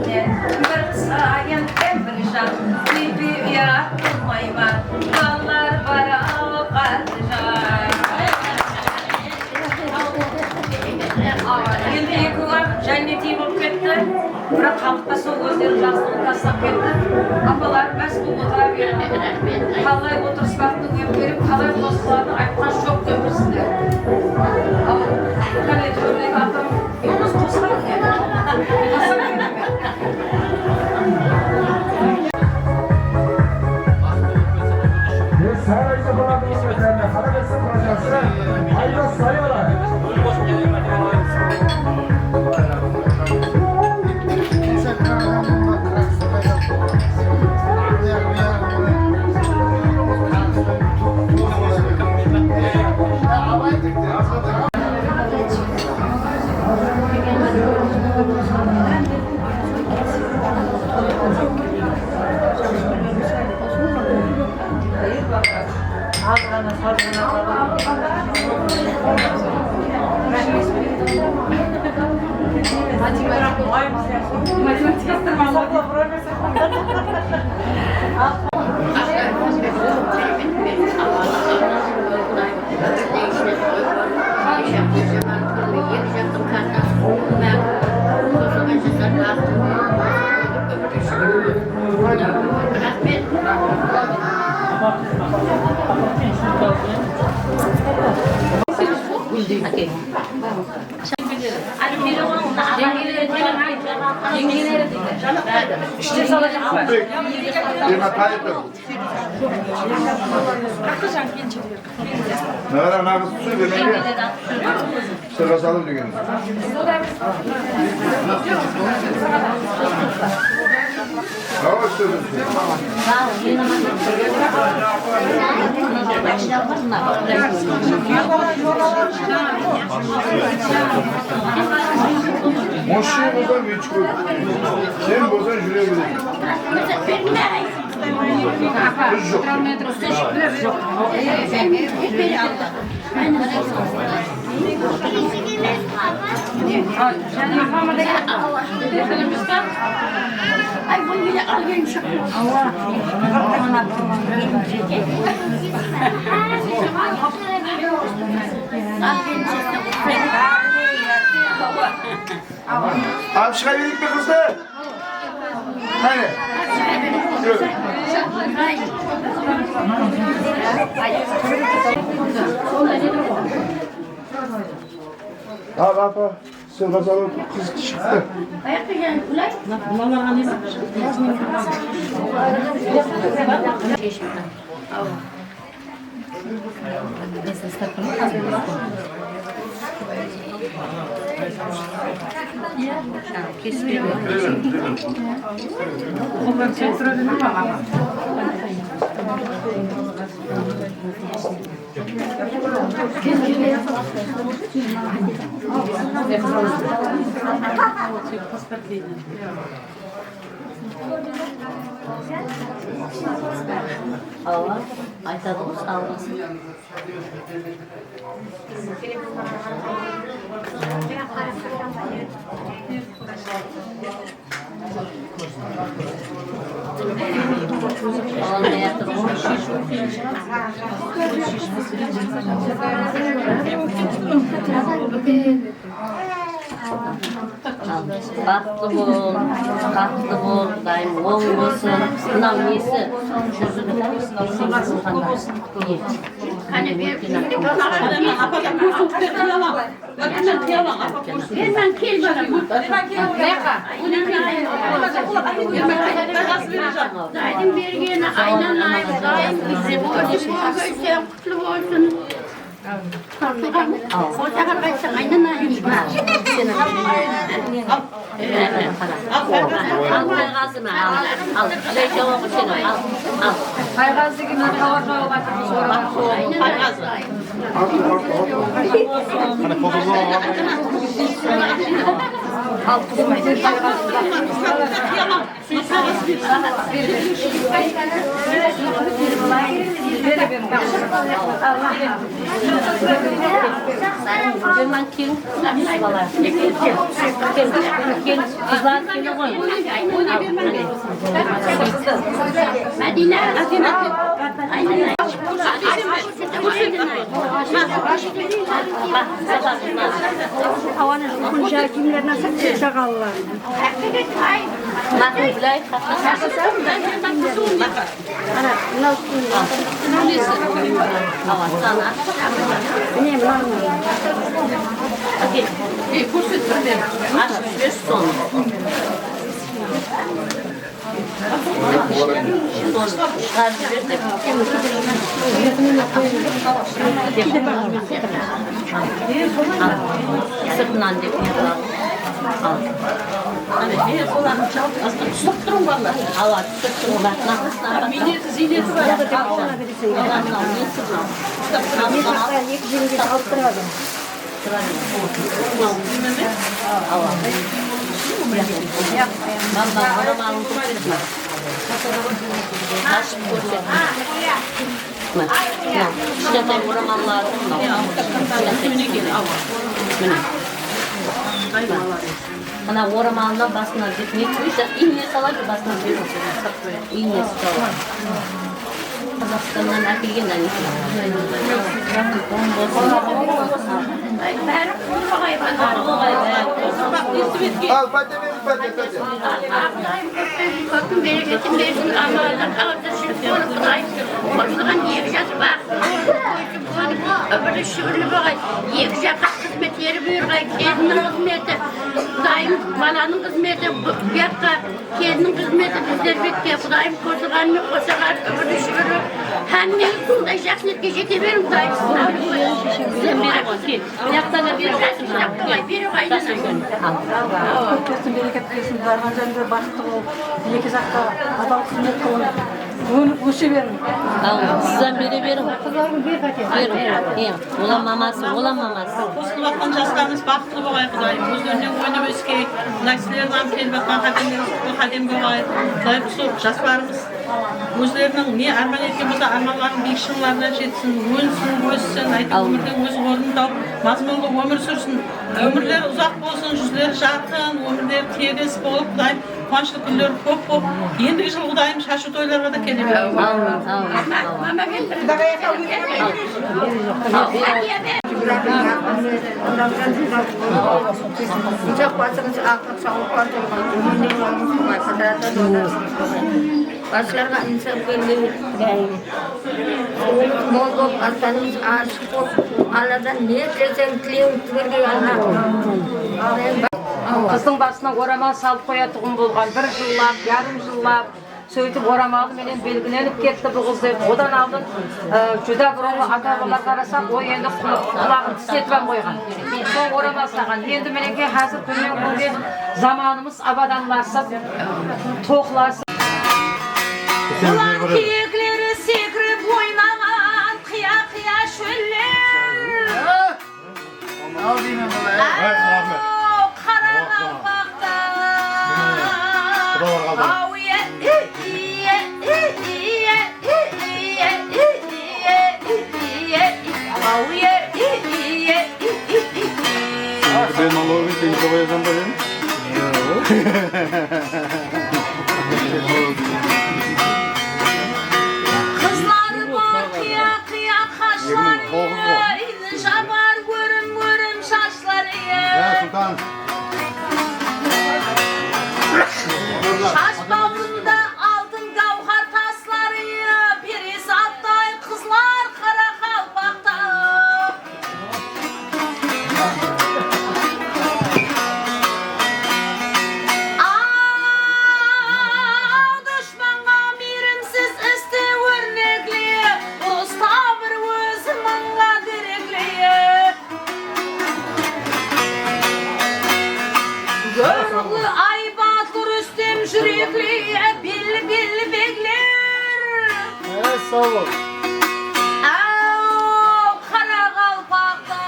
bir sayın kempirjan, úytpey uyat qılmayma, balalar bar-aw, Qarıjan. Endi ekewi-aq jánneteyi bolıp ketti. Biraq xalıqqa sol ózleriniń jaqsılıǵın taslap ketti. Apalar, más bolıp otıra beriń. Qalay otırıspaqtıń ótkerip, qalay qosıqlardıń aytqan joq kempir sizler. Al, qáne, tórdegi atam, biz qosıladı. Qosıladı. Biz sarayda bolamız, efendim. Qara bersin, qocası. Aydos, sayılar. Ishte salacaq pa? Ema tayıp tur. Mına qara, mına qız túsir, demek ki, sırǵa salıw degen. Awa, túsir. Mushıy bolsa, mechkul. Sen bolsań, júre beredi. Biz joq. Ay, bunı bile algın. Alıp shıǵa bereyik pe qızdı? Qáne. Al, apa, sen basalıp qız shıqtı. Awa, aytadı ǵoy, sawlasın. Baxıtlı bol, baxıtlı bol, Qudayım oń bolsın. Mınaw nesi? Júzigi. Qáne, ber. Berman, kel, balam. Qudaydıń bergeni, aynanayım, Qudayım, kóyseń, qutlı bolsın. Al. Al. Al. Al. Al, Tayǵazı ma, al, al. Al, al. Tayǵazı degen tawar jawıp atırmız, orap. Tayǵazı. Al, qızım. Berman, kel, bala. Kel, kel, qızlar, kel ǵoy. Mádiyna, Mádiyna. Hawanı júlkin ja kiyimlerin asırıp, jaǵalılar. Maqul, bılay, ana, mınaw, mınaw nesi? Awa, sana. Mine, mınaw. Áke, ey, kórset, bir menen. Ashıp jibershi sonı. Sırtınan dep ne qıladı? Al. Mine, solardıń jalpıǵasına túsirip turıń, balalar. Awa, túsirip turıń. Miyneti, ziyneti bar. Al, al. Al, al, al. Nesi mınaw? Túsirip turıń. Eki jeńgesi alıp turadı. Mına oramalın kórsetme. Ashıp kórset. Mına, mına, kishkentay oramalları mınaw. Mine. Mına oramalına basına dep ne túsirip, iyne saladı basına dep. Iyne saladı. Qazaqstannan ákelgen, áne. Al, páte beriń, páte, páte. Kóptiń bereketin bersin, Alladan qáwirsiz júrip, Qudayım qosılǵan eki jas baxıtlı bolıp, ómirli-shúmirli bolǵay, eki jaqqa xızmetleri buyırǵay, kelinniń xızmeti, Qudayım balanıń xızmeti, bu, bu jaqqa Kelinniń xızmeti bizler bekke, Qudayım qosılǵanınen qosılǵan, úmir júrip, hámmeńiz sonday jaqsı netke jete beriń, Qudayım. Sen beriń, kel. Buyaqtan da beriń. Beriń, aynan. Kóp bolsın, bereket bersin, barǵan jerinde baxıtlı bolıp, eki jaqqa adal xızmet qılıp, ónip óse beriń. Al, sizden bere beriń. Qızlarıma ber, Fáte. Beriń. Iya. Olam maması, olam maması. Qosılıp atqan jaslarımız baxıtlı bolǵay, Qudayım. Ózlerinen ónip óskey, mına sizlerdiń kelip atqan qádemlerińiz ulıwma qádem bolǵay. Qudayım, usı jaslarımız ózleriniń ne árman etken bolsa, ármanlarınıń biyik shıńlarına jetsin, ónsin, óssin, áytip, ómirde óz ornın tawıp, mazmunlı ómir súrsin. Ómirleri uzaq bolsın, júzleri jarqın, ómirleri tegis bolıp, Qudayım, quwanıshlı kúnleri kóp bolıp, endigi jıl, Qudayım, shashıw toylarǵa da kele beriń. Ámin, ámin, ámin. Ushaq basıńız aqıp, sawlıqqa tolǵan, ómirler jolıńız bolǵay, qıdırata jollarińız bolǵay. Baslarǵa insaf bergey, Qudayım. Suwıńız mol bolıp, astanıńız ashıq bolıp, Alladan ne tileseń, tilewin bergey, Alla. Qızdıń basına oramal salıp qoyatuǵın bolǵan, bir jıllap, yarım jıllap, sóytip oramal menen belgilenip ketti bul qız dep. Odan aldın, e, júdá burınǵı ata-babalar qarasaq, ol endi qula-, qulaǵın tisletip-ám qoyǵan. Soń oramal uslaǵan. Endi, minekey, házir kúnnen-kúnge zamanımız abadanlasıp, toqlasıp. Qılan kiyekleri sekirip oynaǵan qıya-qıya shóller. Al deymen bala, ya. Aw, qaraqalpaqta. Qudalar qaldı. Aw, iye, iye, iye, iye, iye, iye, iye, iye, iye, aw, iye, iye, iye, iye, iye. Ben налоговый, sen de qoyasań ba, sen? Qızları bar qıya-qıya qashları, ey, jabar órim-órim shashları, ey. Há, Sultan. Shash bawırında altın gáwhar tasları, ey, perizattay qızlar qaraqalpaqta. Aw, dushpanǵa miyrimsiz isti órnekli, usta bir ózi mıńǵa derekli. Gór ulı aybatlı Rústem júrekli, belli-belli begler. Ey, saw bol. Aw, qaraqalpaqta.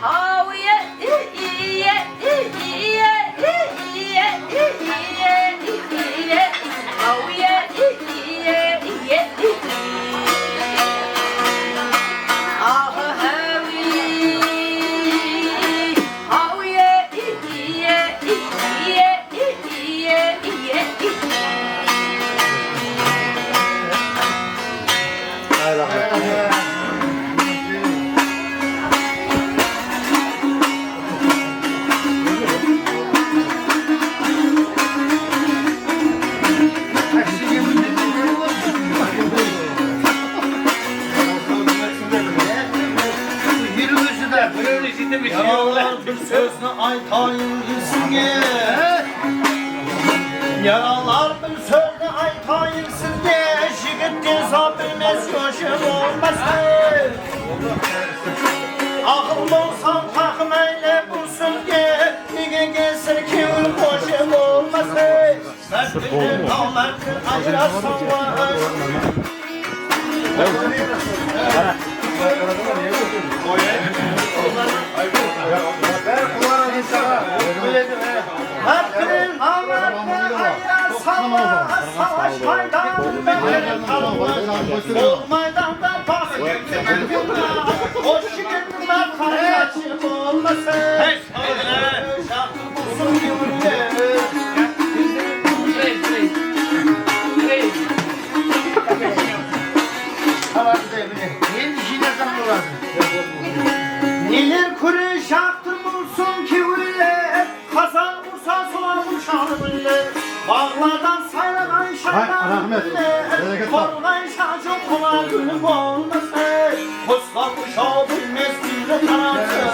Aw, iye, iye, iye, iye, iye, iye, iye, iye, aw, iye, iye, iye, iye, iye. Aw, haw, iye, aw, iye, iye, iye, iye. Yaralar, bir sózni aytayın sizge. Yaralar, bir sózni aytayın sizge. Jigit tez bilmes, yoshi bolmasın. Aqıl bolsa, taqın áyle bul sózge. Nege kesir kewil xoshi bolmasın. Endi jıynasań boladı. Neler kóre jaqtır mulsum kewiller, qazaq ursa solar ushar gúller. Baǵlardan saylaǵan shaydan gúller, qorǵay shajı qola gúl bolmasa. Quslar usha bilmes, kúyli qaratsın.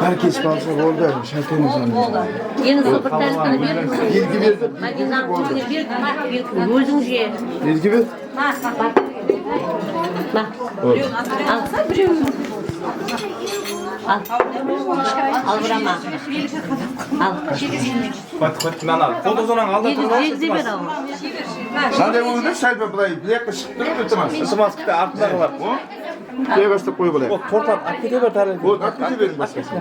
Hár kes balsa boldı, Shálkeniń janında. Boldı. Endi sol bir tárepini ber. Belgi berdi. Madinańnıń úyine ber, óziń je. Belgi ber. Al. Al, burama. Al. Mına, mına, foto sorań aldı. Egizde ber al. Mınaday bolıw kerek, sál bir bılay, bilekqe shıǵıp turıp, iltimas. Iltimas, bitta artındaǵılar. O? Biyagastı qoyıp alayıq. O, tortanı alıp kete ber, tárelge. O, alıp kete beriń basqasına.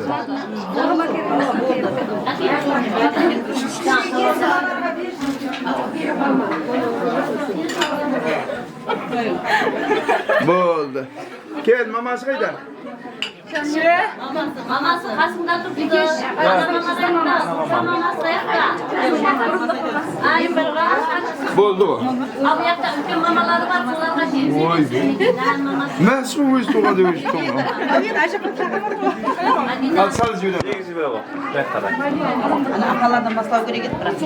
Boldı. Kel, maması qayda? Maması qasımda turıptı. Maması qayaqta? Ay, bir ǵana. Boldı ǵo. Al, bu jaqta úlken mamaları bar, solarǵa jep. Oy. Nán maması. Másum ózi turǵan dep ózi turǵan. Men ájapam shaqırmadım ǵo. Al, sal jibere. Tez jibere ǵo. Ana, aqalardan baslaw kerek edi, biraq.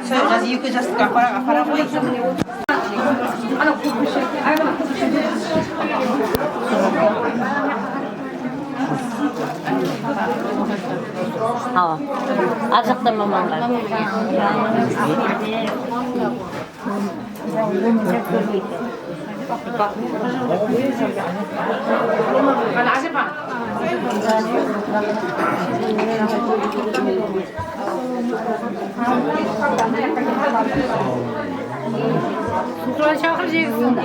Sol jas, eki jastıǵa apara, apara ǵoy. Awa. Ar jaqtan mamalar. Suwlar shaqır jegizsin.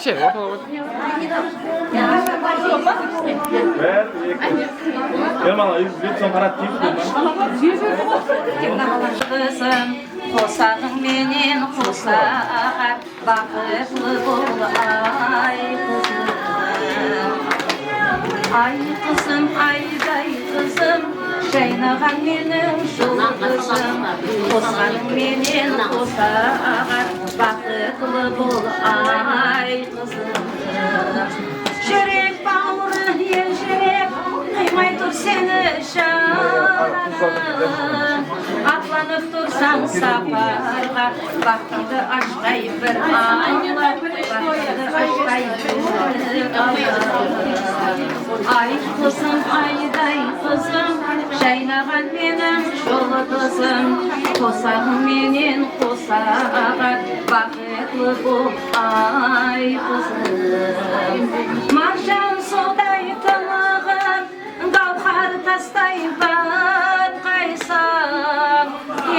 Şey, ortalık. Bir, eki. Gel, mana, yüz, yüz soń qarat, yüz, yüz. Qızım, qosaǵıń menen qosa aǵar, baxıtlı bol, ay qızım. Ay qızım, ayday qızım, jaynaǵan meniń juldızım. Qosaǵıń menen qosa aǵar, baxıtlı bol, ay qızım. Júrek bawırı, elshirep, qıymay tur seni janım. Atlanıp tursań saparǵa, baxtımdı ashqay bir Alla, baxtımdı ashqay bir Alla. Ay qızım, ayday qızım, jaynaǵan meniń juldızım. Qosaǵıń menen qosa aǵar, baxıtlı bol, ay qızım. Marjan suwday tınıǵıń, gáwhar tastay batqaysań.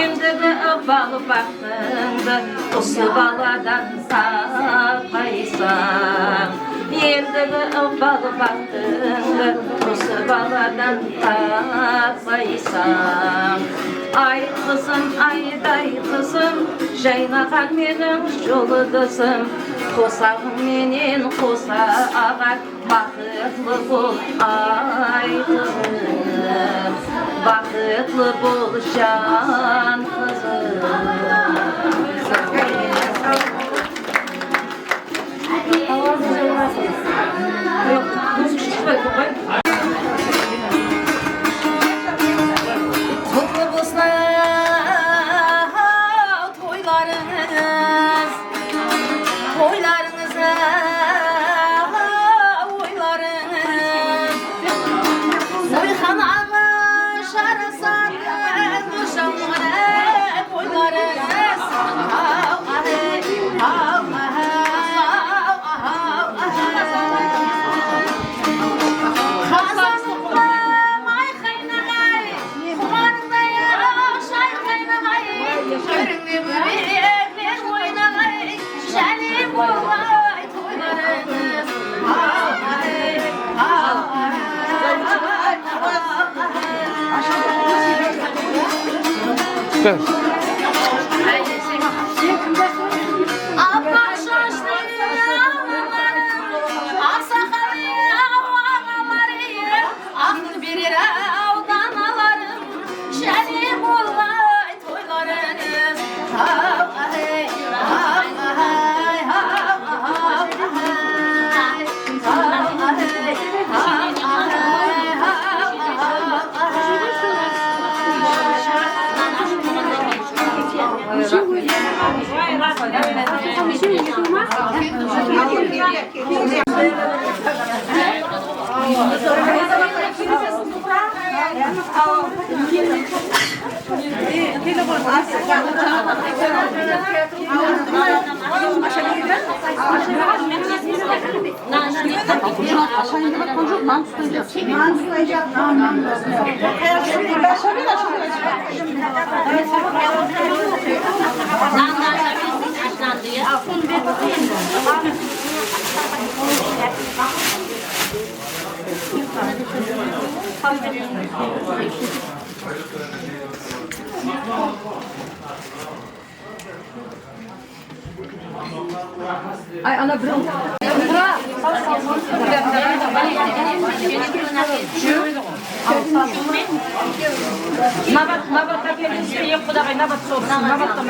Endigi ıqbal baxtıńdı usı baladan tapqaysań. Endigi ıqbal baxtıńdı usı baladan tapqaysań. Ay qızım, ayday qızım, jaynaǵan meniń juldızım. Qosaǵıń menen qosa aǵar, baxıtlı bol, ay qızım, baxıtlı bol, jan qızım. Qutlı bolsın toylarıńız, toylarıńız, toylarıńız. Oyxan aǵa jarasadı, nurjan toylarıńız. Aw, ahay, aw, ahay, aw, ahay. Qazanıńda may qaynaǵay, qumarıńday shay qaynaǵay, júrińde bóbekler oynaǵay, jáne bolǵay toylarıńız. Aw, ahay, aw, ahay, aw, ahay. Appaq shashlı analarım, aqsaqallı aǵalarım, aqıl berer-aw danalarım, jáne bolǵay toylarıńız. Haw, ahay, haw, ahay, haw, ahay. Ay, ana, birew. Nabat, nabat ákeldińiz be, eki qudaǵay nabat sorsın, nabat ta.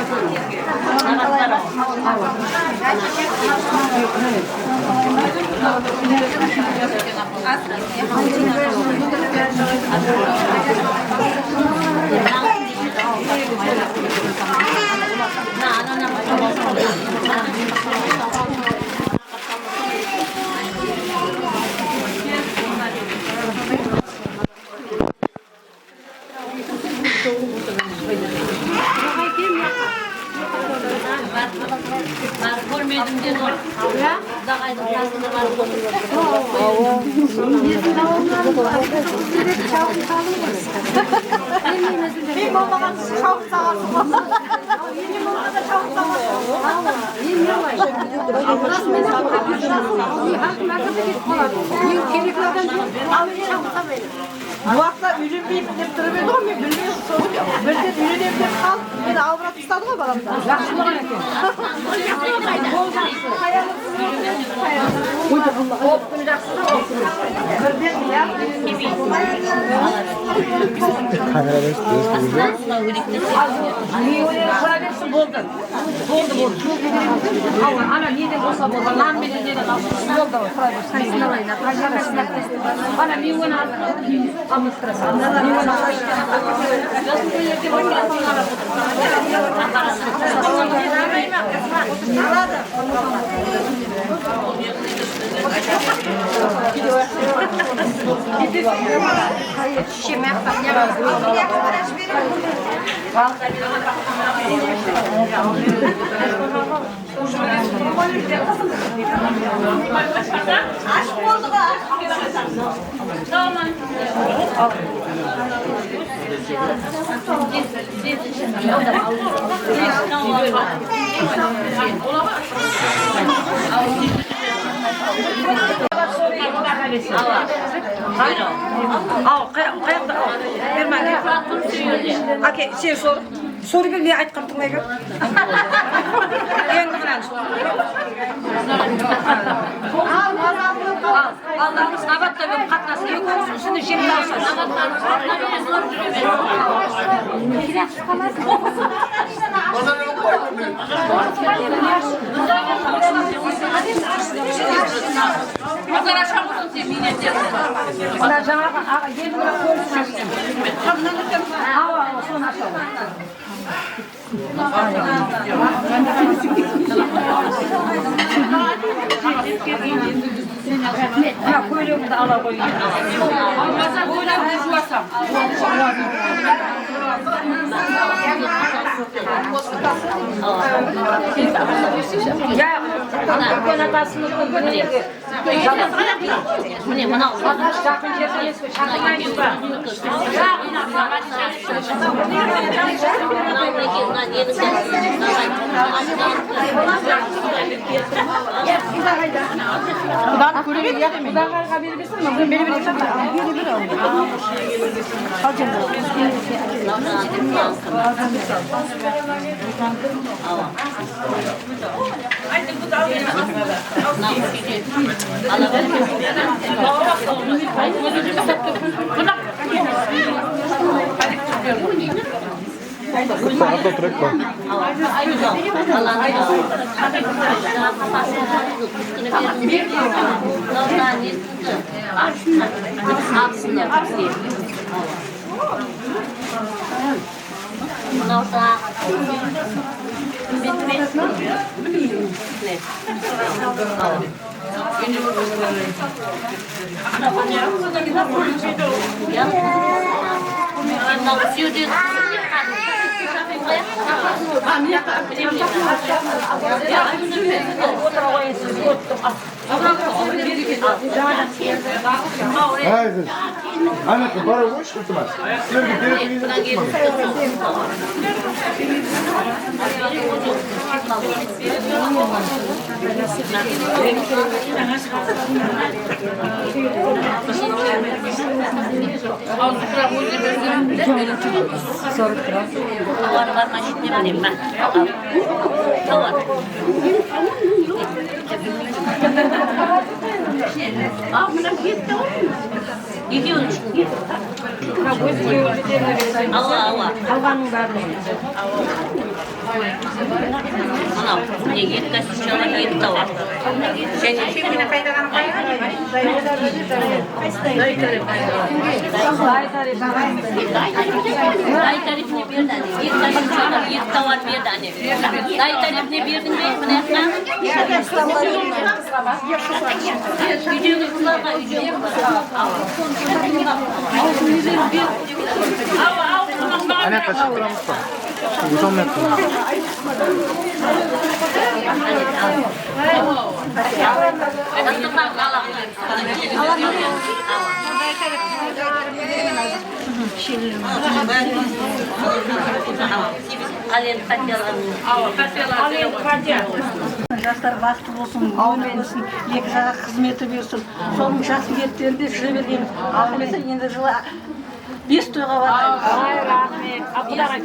Barıp kórmedim dedi. Qudaǵaydıń qasında barıp otırıp. Men bolmaǵan shawıt saǵası bolsa. Men bolmaǵanda shawıt saǵası. Awa, men ne qılayın? Rasmen-aq, men haqım aqırda ketip qaladı. Men kerekli adam joq. Al, men shawıt saǵayın. Bu waqıtta úylenbeymen dep turıp edi ǵoy, men bilmeymen. Birden úylenemen dep qalıp, meni albıratıp tasladı ǵoy balamdı. Jaqsı bolǵan eken. Ol jaqsı da, ol kún jaqsı da, ol kún. Birden ya. Miyweler qıra bersin, boldı. Boldı, boldı. Awa, ana, neden bolsa boldı. Nan menen neden alsın. Boldı, awa, qıra bersin. Qaysın alayın, apa? Ana, miyweni al. Almastırasań. Miyweni al. Ash boldı ǵo. Al, qay-, qayaqta? Al, berme, áke. Áke, sen sor. Sorıp ber, ne aytqanın tıńlay ber. Endi mınanı sor. Al, al, al, al. Aldaǵımız nabatta bolıp qatnasıp, ekewimiz usını jep tawısasız. Mına jańaǵı aǵa, endi mına qolısın ashsın. Awa, awa, sonı ashadı. Mına kóylegimdi ala qoy. Almasa, kóylegimdi juwasań. Ya, úlken atasınıń úlken. Mine, mınaw. Jaqın jerde emes pe, shaqırmaymız ba? Qudanı kóre bermeydi. Qudaǵayǵa berip esań ba? Bere ber. Al, janda. Saatta turayıq pa? Mınaw saat. Mınaw kúyewde. Ay, qız. Ana, bara qoyshı, iltimas. Sizlerge televizor. Tawar bar ma, jetine bereyim ba? Tawar. Al, mına ketti ǵoy. Ekewin. Awa, awa. Qalǵanın barın. Mınaw, mine, eki kostitchalar, eki tawar. Jáne kemine qaytadan qoyayın. Day tárepine berdi, áne. Eki kostitchalar, eki tawar berdi, áne. Day tárepine berdiń be, mına jaqqa? Úydegi qızlarǵa, úydegi qızlarǵa. Áne, qashıp turamız ba? Óte almay atırman. Al endi, Fatiya. Jaslar baxıtlı bolsın, ómir bolsın, eki jaqqa xızmeti buyırsın. Sonıń jaqsı iyetlerinde júre bergen. Alımese endi jılı bes toyǵa barayıq. Ay, raxmet. Al, qudaǵa ayt.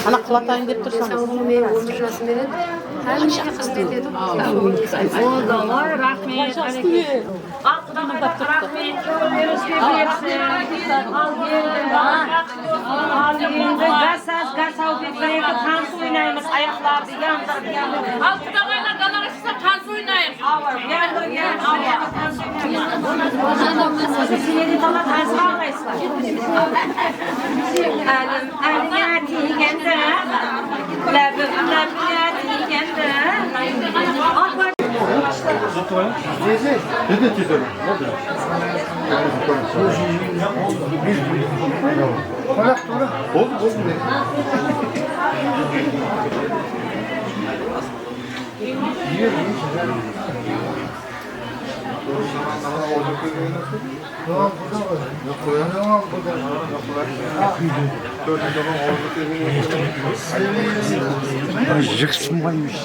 Ana, qılatayın dep tursańız. Ómir jasın beredi. Hámmege xızmet etip. Raxmet. Al, qudaǵa raxmet. Al, endi. Al, endi. Gaz az, gaz alıp, bir-eki tans oynaymız, ayaqlardı yandırıp, yandırıp. Al, qudaǵaylar, dalaǵa shıqsa, tans oynayıq. Awa, yandırıp, yandırıp. Sizler de dala tansıma almaysızlar. Elim elińe tiygende, lábim lábińe tiygende. Boldı, boldı. Jıqsınbaymış.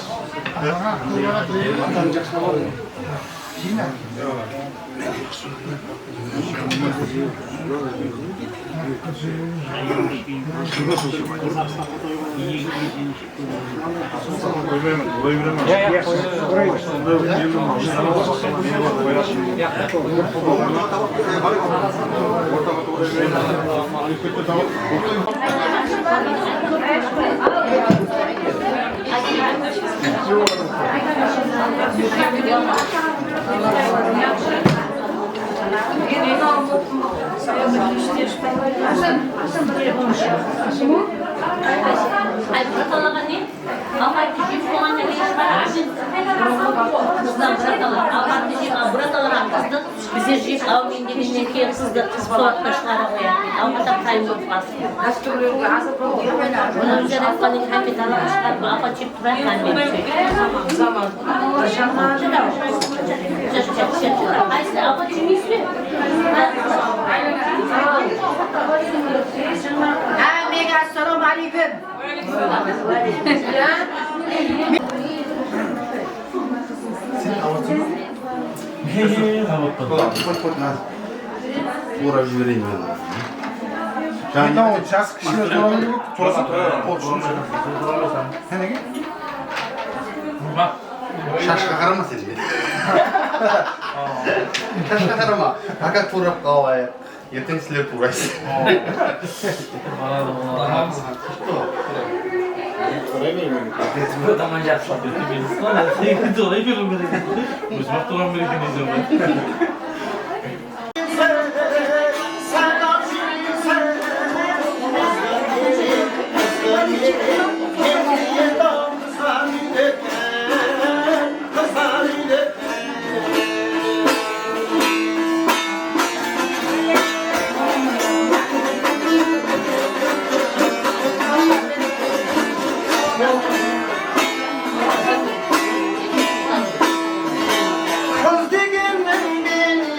Bizler jep áwmin degennen keyin sizni soraqqa shıǵara qoyayıq. Awqattan qayım bolıp qalsın. Ózleri aytqannan keyin hámme dalaǵa shıǵarıp, awqat jep turayıq, hámme. Zaman. Qaysı awqat jemeysiz be? Hámmege assalamu aleykum. Sen alırsın. He, he, alıp tur. Qoy, qoy, qoy, naz. Orap jibereyin men. Mınaw jas kishiler soramaydı, turasın. Qol ushın. Sen nege? Shashqa qarama sen de. Shashqa qarama. Aka turıp qalayıq. Erteń sizler tuwraysız. Ózim-aq turǵan berek eken. Qız degenniń beli,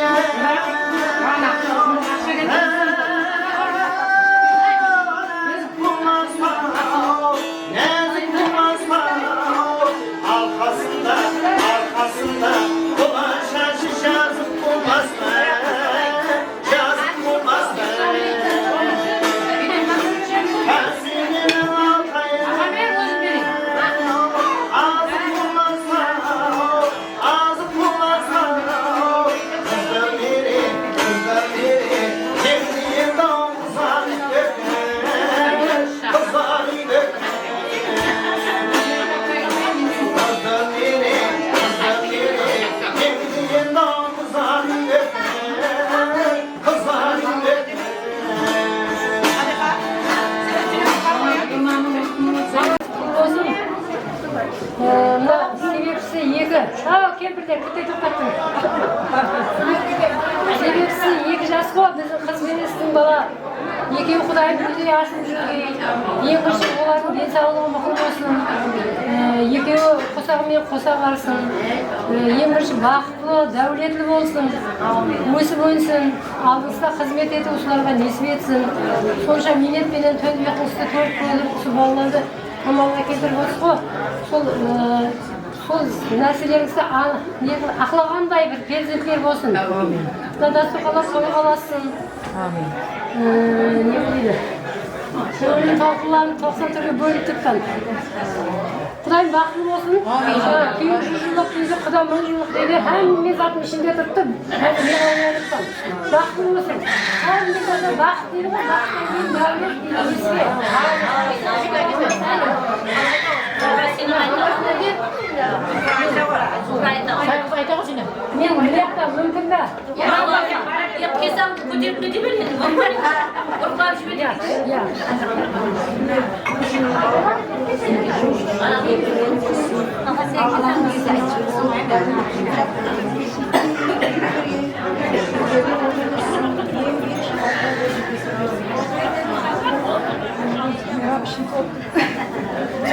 Bala, ekewi Qudayım birdey ashılıp júrgey. Eń birinshi olardıń densawlıǵı mıqım bolsın. E, ekewi qosaǵı menen qosa barsın. E, eń birinshi baxıtlı, dáwletli bolsın. Ósip-ónsin. Aldıńızda xızmet etiw usılarǵa nesip etsin. Sonsha miynet penen tón uyqısızdı tórip kónip usı balalardı amalǵa keltirip otırsız ǵo. Sol, e, sol nárselerińizdi a-, ne, aqlaǵanday bir perzentler bolsın. Ámin. Dasturxanlar toyǵa ulassın. Ámin. E, ne deydi? Kóńlim talqınlanıp, toqsan túrge bólinip turıppan. Qudayım baxıtlı bolsın. Ámin. Ha, kúyim júz jıllıq deydi, quda mıń jıllıq deydi. Hámme zattıń ishinde turıptı. Házir men oynayıp atırman. Baxıtlı bolsın. Hámme zat baxıt deydi ǵoy, baxıttan keyin dáwlet deydi, ózge. Ayta ǵoy, seni. Men mına jaqta múmkin ba? Ya, ya, kelsem, kóterip kete ber endi. Urıp alıp jiber. Ya, ya.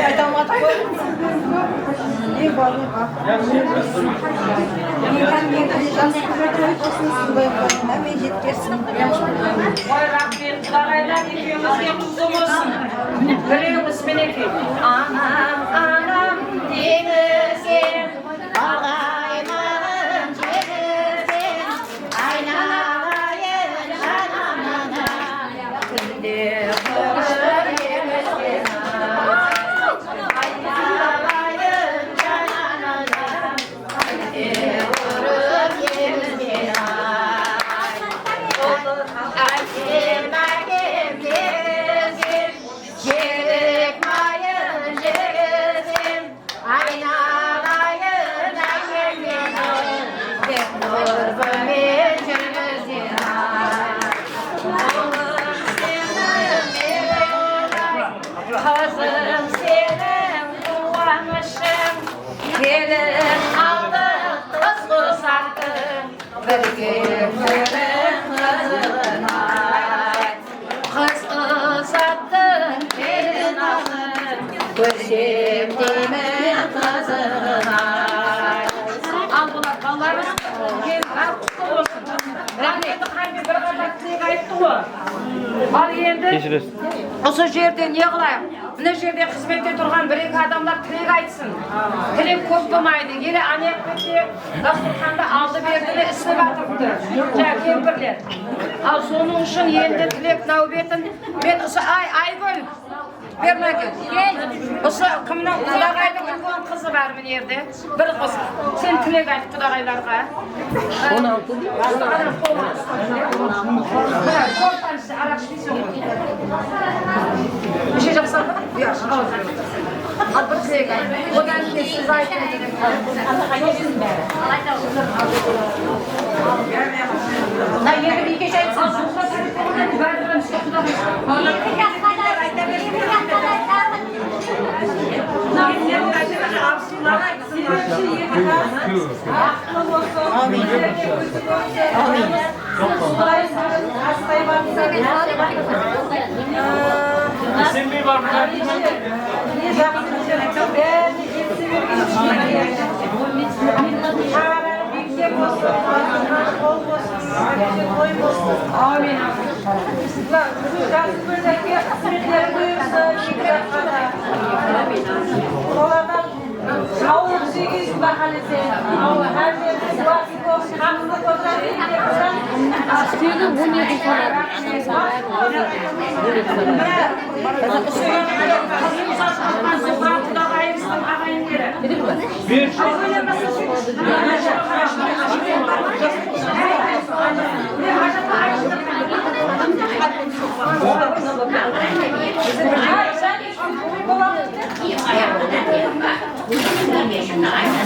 Ayta almadım. Eń barlıǵı. Jaqsı kúnler toy bolsın, usınday toyına men jetkersin. Oy, raxmet, qudaǵaylar, ekewińizge qutlı bolsın. Birewimiz, minekey. Anam, anam, teńizge, aǵaymaǵın jeńizge. Aynalayın jananına, kúnde qurıp emisken-ay. Aynalayın jananına, kúnde qurıp emisken-ay. Ulıp ákem, ákem, ákem, jelek mayın jegesem, aynalayın ákem meni, dep nur penen júrmesken-ay. Ulım seniń meniń, qızım seniń quwanıshıń, kelin aldıq qız qusattıń, bir kemsiriń qızıǵın-ay. Qız qusattıń kelin aldıq, kórsem deymen qızıǵın-ay. Al, bular balalarımız, keliń, al, qutlı bolsın. Raxmet, Qámbe bir ǵana tilek ayttı ǵoy. Al, endi usı jerde ne qılayıq? Mına jerde xızmette turǵan bir-eki adamlar tilek aytsın. Tilek kóp bolmaydı. Ele anayaq bette dasturxandı aldı-berdini islep atırıptı. Jańa kempirler. Al, sonıń ushın endi tilek náwbetin men usı, ay, Aygúl, bermagin. Usı kimniń, qudaǵaydıń úlken qızı bar mına jerde. Bir qız. Sen tilek ayt qudaǵaylarǵa. On altı deydi. Ana, qol. Mına, sol tanısı, araq ishpeysen ǵoy. Neshe jaqsıladı? Yaq, al. Al, bir tilek ayt. Odan keyin siz aytıń. Mına, endi biykesh aytsın. Bári bir aytsa qudaǵay. Endi ayta bersin. Ámin. Ámin. Ámin. Mına, búgin jası kózerge xızmetleri buyırsın, eki jaqqa da. Olardan Sawlıǵı jegeysiz, báhálese. Awa, hár jerden duası bolsın, haqsız otırasın, dep tursań. Ústegi on eki solar. Qudaǵayımızdıń aǵayinleri.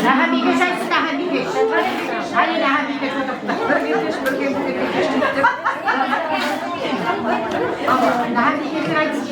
Naha biykesh aytsın, naha biykesh. Qáne, naha biykesh otırıptı. Naha biykesh aytsın.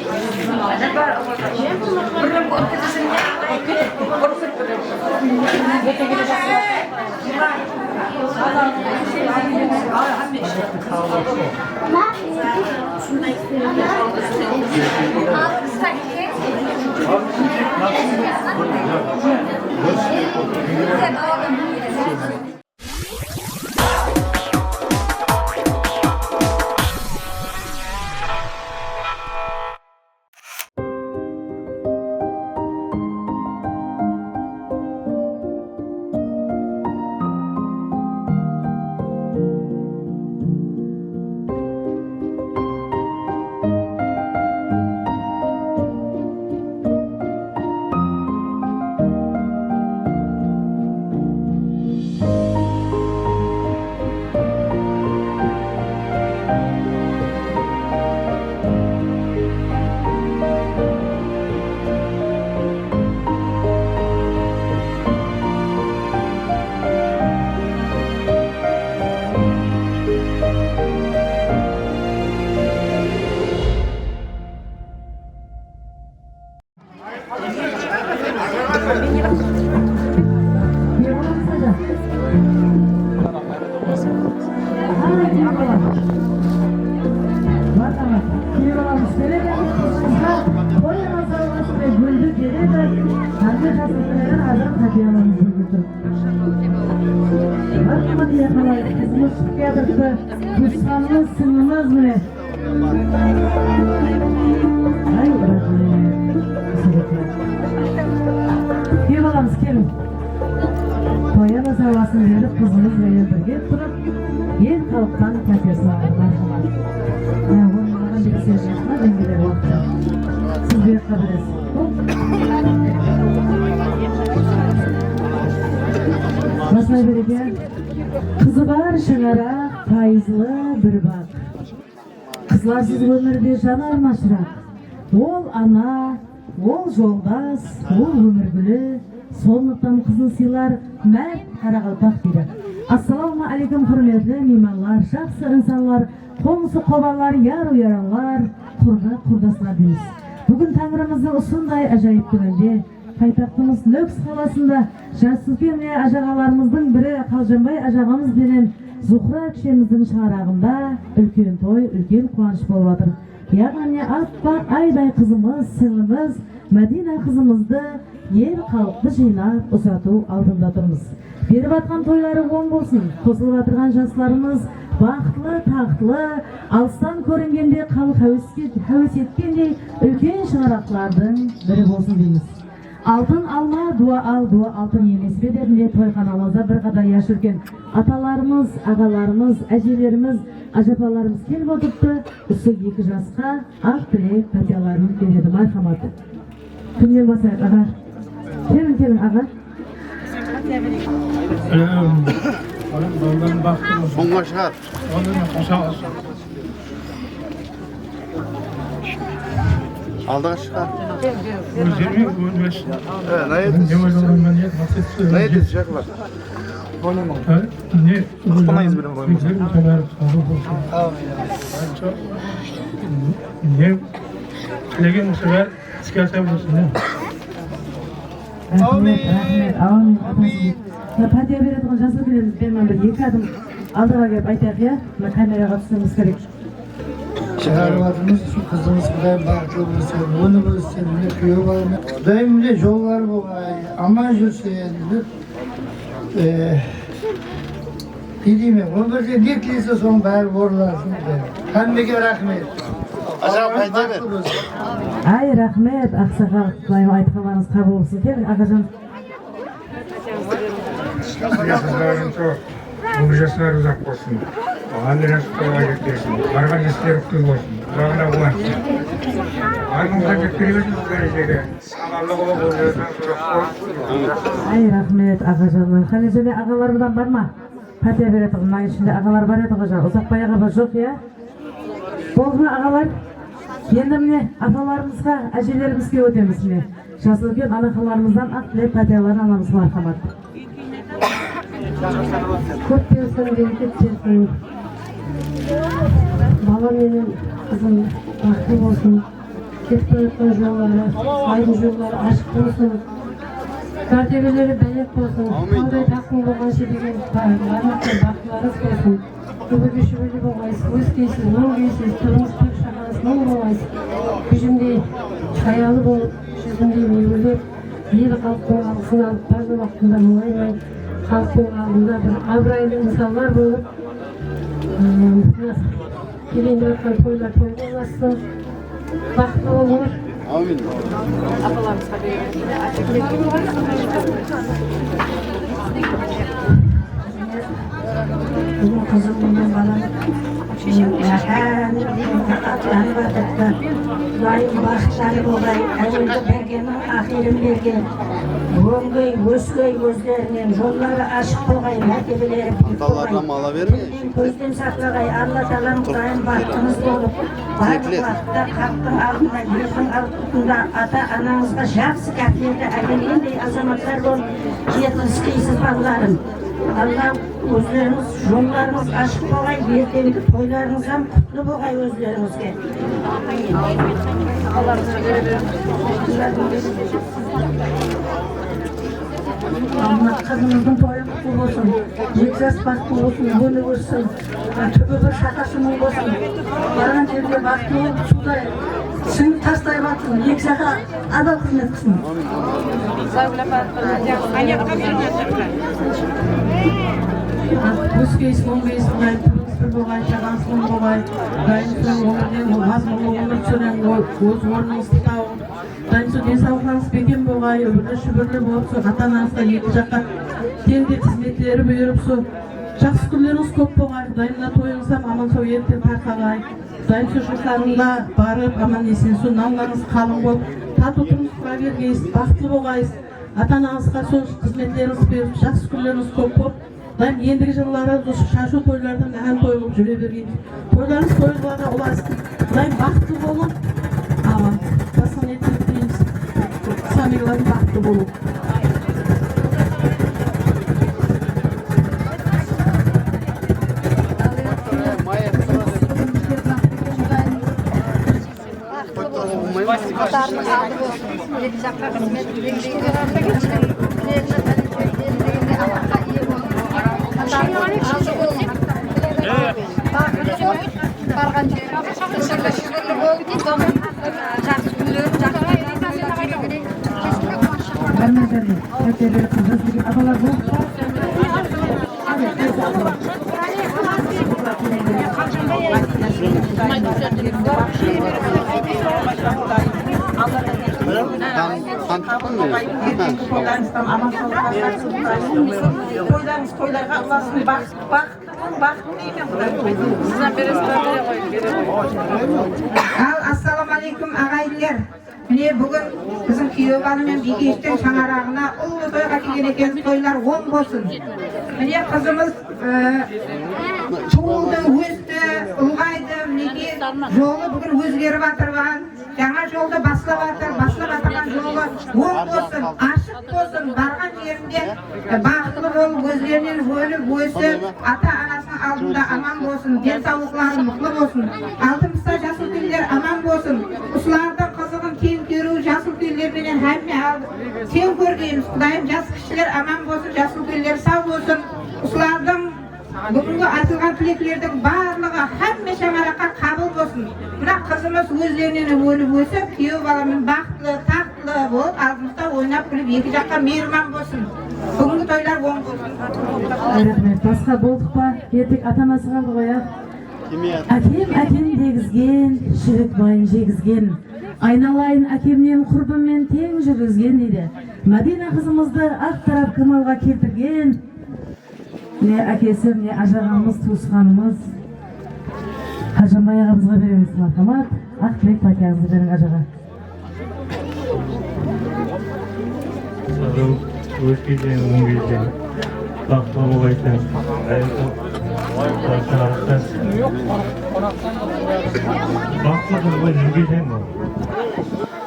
Qızımız shıǵıp kiyatırıptı. Tuwısqanımız, sińlimiz mine. Ay, raxmet. Kúye balamız, keliń. Poema sawǵasın berip, qızımız benen birge turıp, el xalıqtan pátiyasın aldı, marhamat. Mına, onı maǵan berseńiz, jaqsı ma, jeńgeler, waqıtta. Siz buyaqqa beresiz. Basına bereke. Qızı bar shańaraq, payızlı bir baǵ. Qızlarsız ómirde janar ma shıraq? Ol ana, ol joldas, ol ómir gúli. Sonlıqtan qızın sıylar márt qaraqalpaq biyli. Assalawma áleykum, húrmetli miymanlar, jaqsı insanlar, qońsı-qobanlar, yar-uyaranlar, qurda-qurdaslar deymiz. Búgin Táńirimiz usınday ájayıp kúninde paytaxtımız Nókis qalasında Jasúlken ajaǵalarımızdıń biri Qaljanbay ajaǵamız benen Zuhra ápshemizdiń shańaraǵında úlken toy, úlken quwanısh bolıp atır. Yaǵnıy, mine, appaq ayday qızımız, sińlimiz Mádiyna qızımızdı el xalıqtı jıynap uzatıw aldında turmız. Berip atqan toyları oń bolsın, qosılıp atırǵan jaslarımız baxıtlı, taxtlı, alıstan kóringende xalıq háwes-, háwes etkendey úlken shańaraqlardıń biri bolsın deymiz. Altın alma, duwa al, duwa altın emes pe derinde toyxanamızda bir qatar yaşı úlken atalarımız, aǵalarımız, ájelerimiz, ájapalarımız kelip otırıptı. Usı eki jasqa aq tilek pátiyaların beredi, marhamat. Kimnen baslayıq, aǵa? Keliń, keliń, aǵa. Onǵa shıǵar. Aldıǵa shıǵar. Ózleri ón bes. E, ne etesiz? Ne etesiz, jaqınlar? Ne? Qıptamańız bilen qoyıń bolsa. Ne? Tilegen bolsa bári iske asa bilsin, ya. Raxmet, raxmet, áwmin. Mına pátiya beretuǵın jas úlkenlerimiz, men mına bir eki adım aldıǵa kelip aytayıq, ya. Mına kameraǵa túsiwimiz kerek. Shıǵarıp atırmız, usı qızımız Qudayım baxıtlı bolsın, ónip óssin, mine kúyew balam. Qudayım mine jolları bolǵay, aman júrsin, dep, e, ne deymen, ómirde ne tilese sonıń bári orınlasın, Qudayım. Hámmege raxmet. Ajaǵa, payda ber. Ay, raxmet, aqsaqal, Qudayım, aytqanlarıńız qabıl bolsın. Keliń, aǵajan. Sizge qızlarım sol, ómir jasları uzaq bolsın. Oǵan menen suqtawǵa jetkersin. Barǵan isleri qutlı bolsın. Qulaǵına quwanısh. Barlıǵımızǵa jetkere bersin, sizler ejege. Amanlıǵı bolıp, ómir jasları uzaq bolsın. Ay, raxmet, aǵajanlar. Qáne, jáne aǵalarımızdan bar ma? Pátiya beretuǵın, mına ishinde aǵalar bar edi ǵoy, uzaqbay aǵa bar, joq, ya? Boldı ma, aǵalar? Endi mine, atalarımızǵa, ájelerimizge ótemiz, mine. Jas úlken anaxanlarımızdan aq tilek pátiyaların alamız, marhamat. Kóp bersin, bereket bersin. Balam menen qızım baxıtlı bolsın. Ketip baratqan jolları, aydın jolları ashıq bolsın. Kártebeleri bálent bolsın. Tawday taqqın bolǵansha degen barmaqta baxıtlarıńız bolsın. Úbirli-shúbirli bolǵaysız, óskeysiz, óngeysiz, turıńız pir, shaxańız Mıń bolǵaysız. Júzindey shayalı bolıp, júzindey miywelep, el xalıqtıń alǵısın alıp, barlıq waqtında muńaymay, xalıqtıń aldında bir abıraylı insanlar bolıp, ıı, mına kelip atırǵan toylar toyǵa ulasın. Baxıtlı bolıńlar. Ámin. Meniń qızım, meniń balam, atlanıp atırıptı. Qudayım baxıtları bolǵay, áwelgi bergenniń aqırın bergen. Óngey, ósgey ózlerinen jolları ashıq bolǵay, mártebeleri biik bolǵay. Tilden, kózden saqlaǵay, Alla taalam Qudayım baxtıńız bolıp, barlıq waqıtta xalıqtıń aldında, eldiń aldında ata-anańızǵa jaqsı gáplerdi ákelgendey azamatlar bolıp jetiliskeysiz, balalarım. Alla ózlerińiz, jollarıńız ashıq bolǵay, erteńgi toylarıńız hám qutlı bolǵay ózlerińizge. Mına qızımızdıń toyı qutlı bolsın. Eki jas baxıtlı bolsın, ónip óssin. Túbi bir shaqası mıń bolsın. Barǵan jerinde baxıtlı bolıp, suwday sińip tastay batsın. Eki jaqqa adal xızmet qılsın. Óskeyiz, óngeyis, Qudayım, túbińiz bir bolǵay, shaǵańız mıń bolǵay. Qudayım, sol ómirden mazmunlı ómir súriń, óz ornıńızdı tabıń. Qudayım, sol densawlıqlarıńız bekem bolǵay, úbirli-shúbirli bolıp, sol ata-anańızǵa eki jaqqa teńdey xızmetleri buyırıp, sol jaqsı kúnlerińiz kóp bolǵay. Qudayım, mına toyıńız hám aman-saw erteń tarqaǵay. Qudayım, sol jumıslarıńda barıp, aman-esen, sol nanlarıńız qalıń bolıp, tatıw turmıs qura bergeyiz, baxıtlı bolǵaysız. Ata-anańızǵa sol xızmetlerińiz berip, jaqsı kúnlerińiz kóp bolıp, Qudayım, endigi jılları usı shashıw toylardan máhán toy bolıp júre bergey. Toylarıńız toylarǵa ulasın. Qudayım, baxıtlı bolıń. Aman. Basqan etip deymiz. Samiyladım, baxıtlı bolıń. Atarınıń aldı bolsın. Eki jaqqa xızmet, tilegine, tilegine Allahqa iye bolıń. Atarınıń aldı bolıń. Barǵan jeri shúkirli, shúkirli bolıń. Jaqsı kúnler, jaqsı kúnler. Barma jerde, páterde qızı sizge abalar bolıp pa? Toylarıńız toylarǵa ulasın, baxıt, baxıt, baxıt deymen, Quday. Al, assalawma áleykum, aǵayinler. Mine, búgin biziń kúyew bala menen Biykeshtiń shańaraǵına ullı toyǵa kelgen ekenbiz, toylar oń bolsın. Mine, qızımız, e, tuwıldı, ósti, ulǵaydı, minekey, jolı búgin ózgerip atırǵan, jańa joldı baslap atır, baslap atırǵan jolı oń bolsın, ashıq bolsın, barǵan jerinde, e, baxıtlı bolıp, ózlerinen ónip, ósip, ata-anasınıń aldında aman bolsın, densawlıqları mıqlı bolsın. Aldımızda jas úlkenler aman bolsın. Usılardıń qızıǵın teń kóriw, jas úlkenler menen hámme al-, teń kórgeymiz. Qudayım, jas kishiler aman bolsın, jas úlkenler saw bolsın. Usılardıń búgingi aytılǵan tileklerdiń barlıǵı hámme shańaraqqa qabıl bolsın. Mına qızımız ózlerinen ónip ósip, kúyew balamen baxıtlı, taxtlı bolıp, aldımızda oynap kúlip, eki jaqqa miyirman bolsın. Búgingi toylar oń bolsın. Raxmet. Basqa boldıq pa? Ertek ata-anası qaldı ǵoy, a? Ákem, ákem degizgen, shilip mayın jegizgen. Aynalayın ákemnen qurbımmen teń júrgizgen, deydi. Mádiyna qızımızdı aq tarap kamalǵa keltirgen. Mine, ákesi, mine, ájaǵamız, tuwısqanımız Hájanbay aǵamızǵa beremiz, marhamat. Aq tilek fatihańızdı beriń ájaǵa. Ózge de, ózge de baxıtlı bolaydı. Baxıtlı bolaydı, ózge de.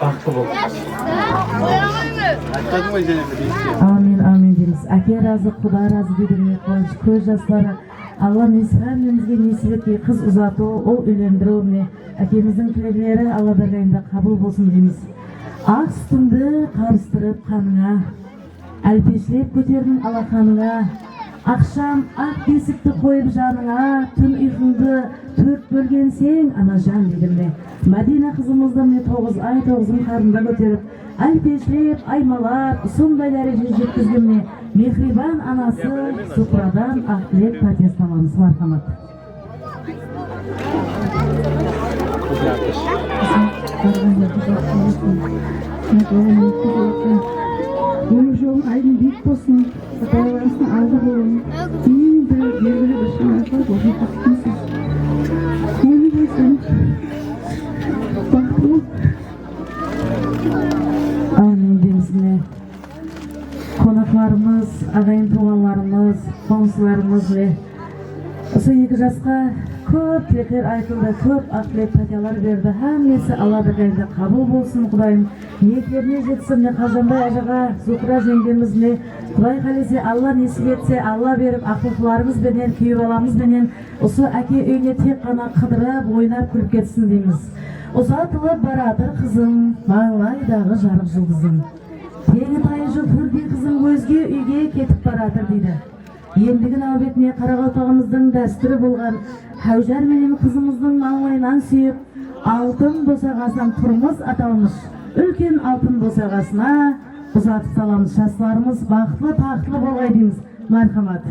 Baxıtlı bol. Amin, amin deymiz. Áke razı, Quda razı, dedi mine quwanısh kóz jasları. Alla nesip hámmemizge nesip etkey qız uzatıw, ul úylendiriw, mine, ákemizdiń tilegleri Alla dárgayında qabıl bolsın deymiz. Aq sútińdi qarıstırıp qanıńa, álpeshlep kóterdiń alaqanıńa, Aqsham aq besikti qoyıp janıńa, tún uyqıńdı tórt bólgenseń, anajan, deydi mine. Mádiyna qızımızdı mine toǵız ay, toǵızın qarnında kóterip, álpeshlep, aymalap, usınday dárejege jetkizgen mine mehriyban anası Supradan aq tilek pátiya alamız, marhamat. Ómir jolıń aydın biyik bolsın. Balalarıńızdıń aldı bolıń. Eń bir belgili bir shıńaraqlar bolıp jatırsań. Ómir bolsın. Baxıtlı bolıń. Áwmin, deymiz mine. Qonaqlarımız, aǵayin-tuwǵanlarımız, qońsılarımız ve usı eki jasqa kóp tilekler aytıldı, kóp aq tilek, pátiyalar berdi. Hámmesi Alla dárgayında qabıl bolsın, Qudayım. Niyetlerine jetsin, mine, Qazanbay ájaǵa, Zuhra jeńgemiz, mine, Quday qálese, Alla nesip etse, Alla berip, aqlıqlarımız benen, kúyew balamız benen usı áke úyine tek ǵana qıdırıp, oynap, kúlip ketsin deymiz. Uzatılıp baratır qızım, mańlaydaǵı jarıq juldızım. Teńi tayı joq húrdey qızım ózge úyge ketip baratır, deydi. Endigi náwbetine qaraqalpaǵımızdıń dástúri bolǵan háwjar menen qızımızdıń mańlayınan súyip, altın bosaǵasınan turmıs atalmıs úlken altın bosaǵasına uzatıp salamız. Jaslarımız baxıtlı, taxtlı bolǵay deymiz. Márhamat.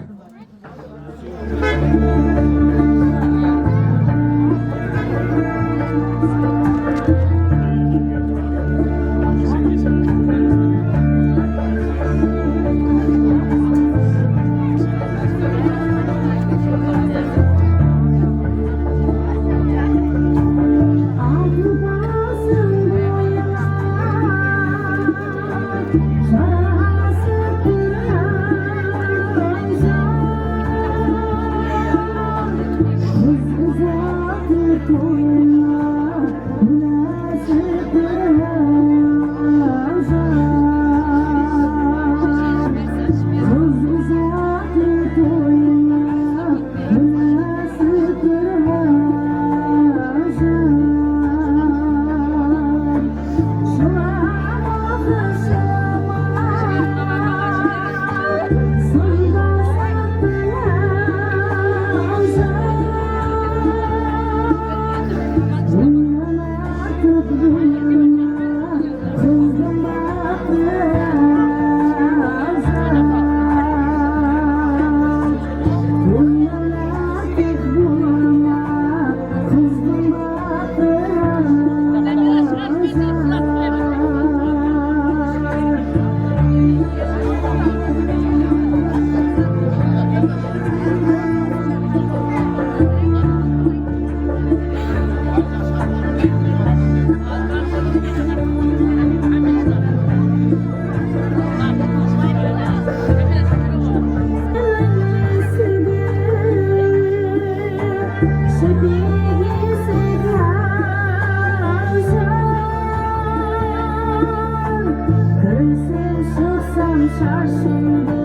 Kirsem, shıqsam, shashımdı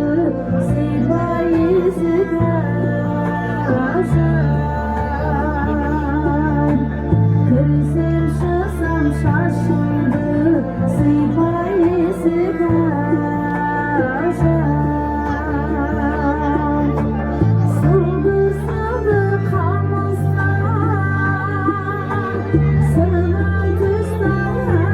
sıypay esik ashar. Kirsem, shıqsam, shashımdı sıypay esik ashar. Sıldır-sıldır qamısqa sırnan tústi awjar.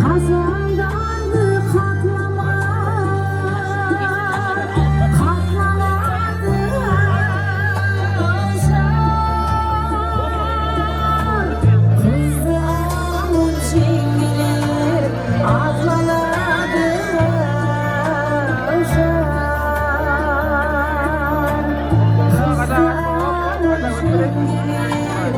Qazandandı qatlama, qatlamadı ajar. Qızdı alıp jeńgeler atlanadı ajar. Qızdı alıp jeńgeler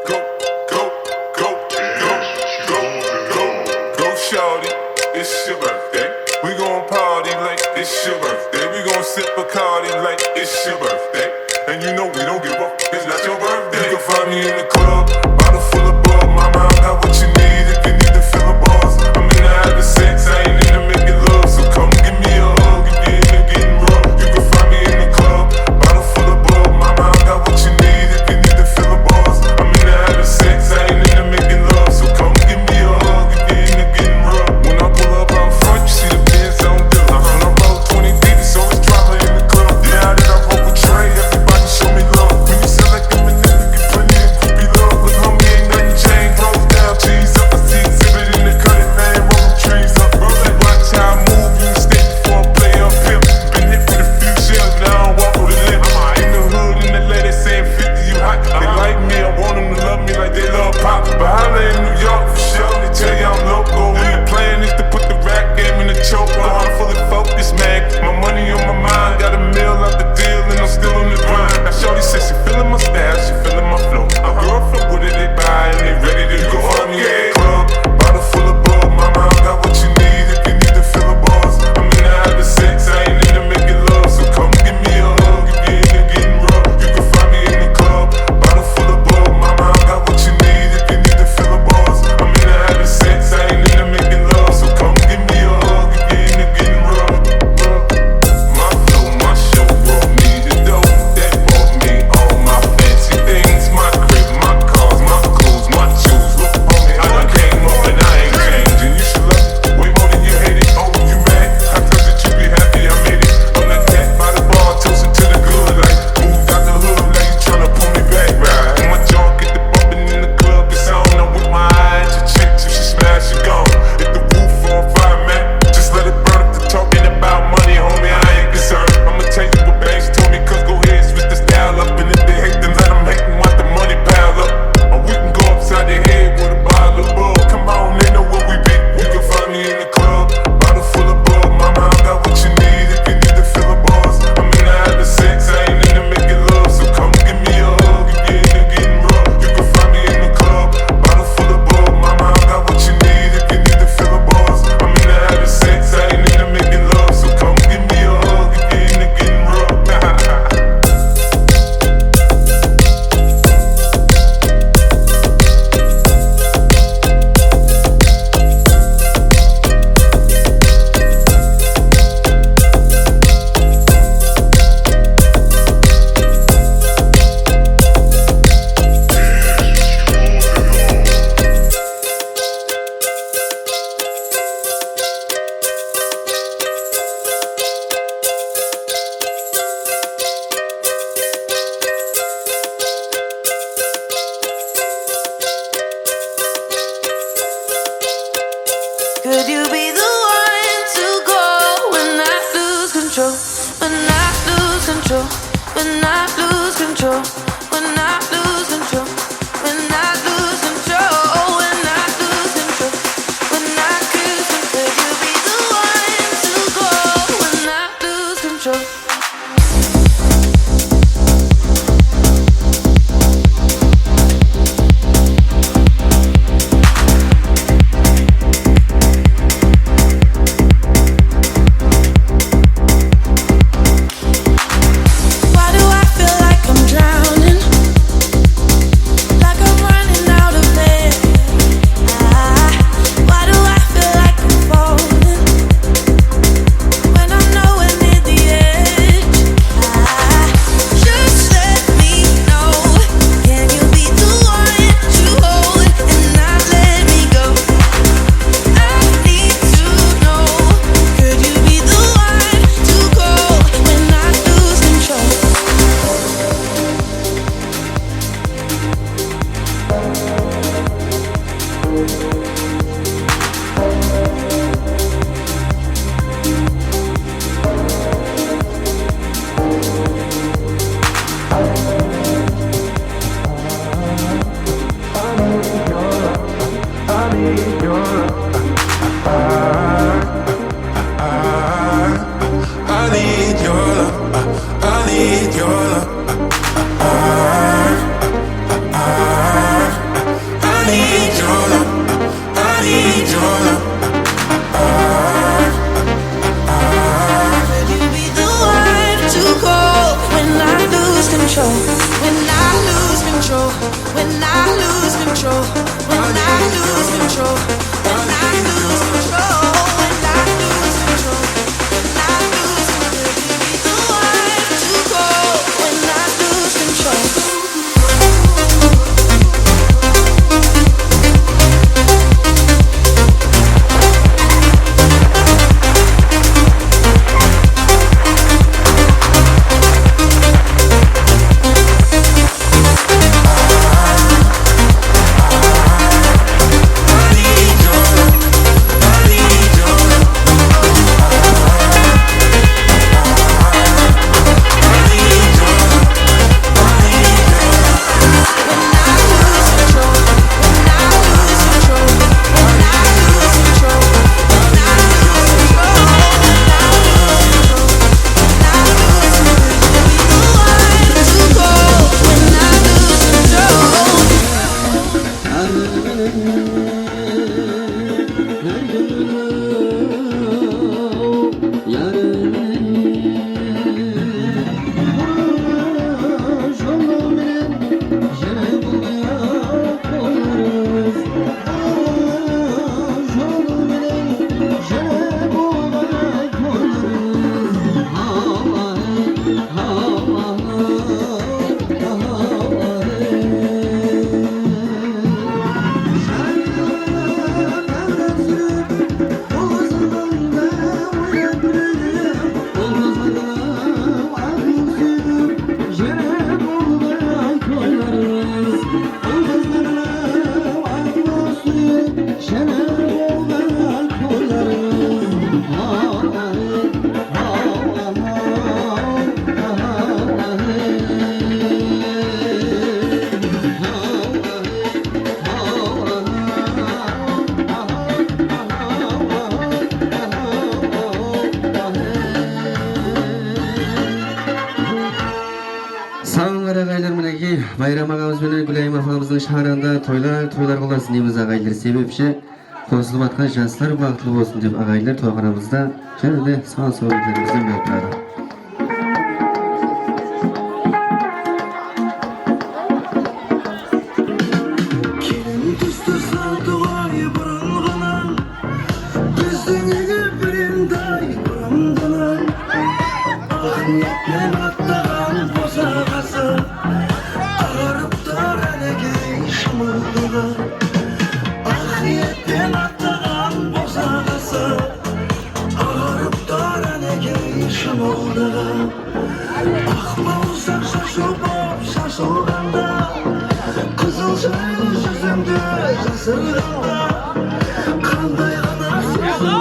Go, go, go, go, go, go, go, shawty, it's your birthday. We gon' party like it's your birthday. We gon' sip Bacardi like it's your birthday. And you know we don't give up, it's not your birthday. You can find me in the club, bottle full of bug. Mama, I got what you need if you need to fill a buzz. I'm into having sex, I ain't into making love. So come give me a hug if you're into getting rough. You can find me in the club, bottle full of bug. Mama, I got what you need if you need to fill a buzz. I'm into having sex, I ain't into making love. So come give me a hug if you're into getting rough. When I pull up out front, you see the Benz on dub. When I roll twenty deep, it's always drama in the club. Now that I roll with Trey, When I lose control, when I lose control, when I lose control, when I lose control, when I lose control, baby, you are too cold. When I lose control. Saǵınlar aǵaylar, minekey, Bayram aǵamız benen Gúlayım apamızdıń shańaraǵında toylar, toylar qılasın deymiz aǵaylar. Sebepshi qosılıp atqan jaslar baxıtlı bolsın dep aǵaylar toyxanamızda jáne de sal-sóbetlerimizden berip turadı. Kelin tústi saltı ǵoy burınǵınan, bizdiń úyge berendi-ay burındınan. Aq niyetten atlaǵan bosaǵası, aǵarıp tur ánekey shımıldıǵı. Aq niyetten atlaǵan bosaǵası, aǵarıp tur ánekey shımıldıǵı. Aq bawırsaq shashıw bolıp shashılǵanda, qızıl shaylı júzińdi jasırǵanda, qanday ǵana sezimdi.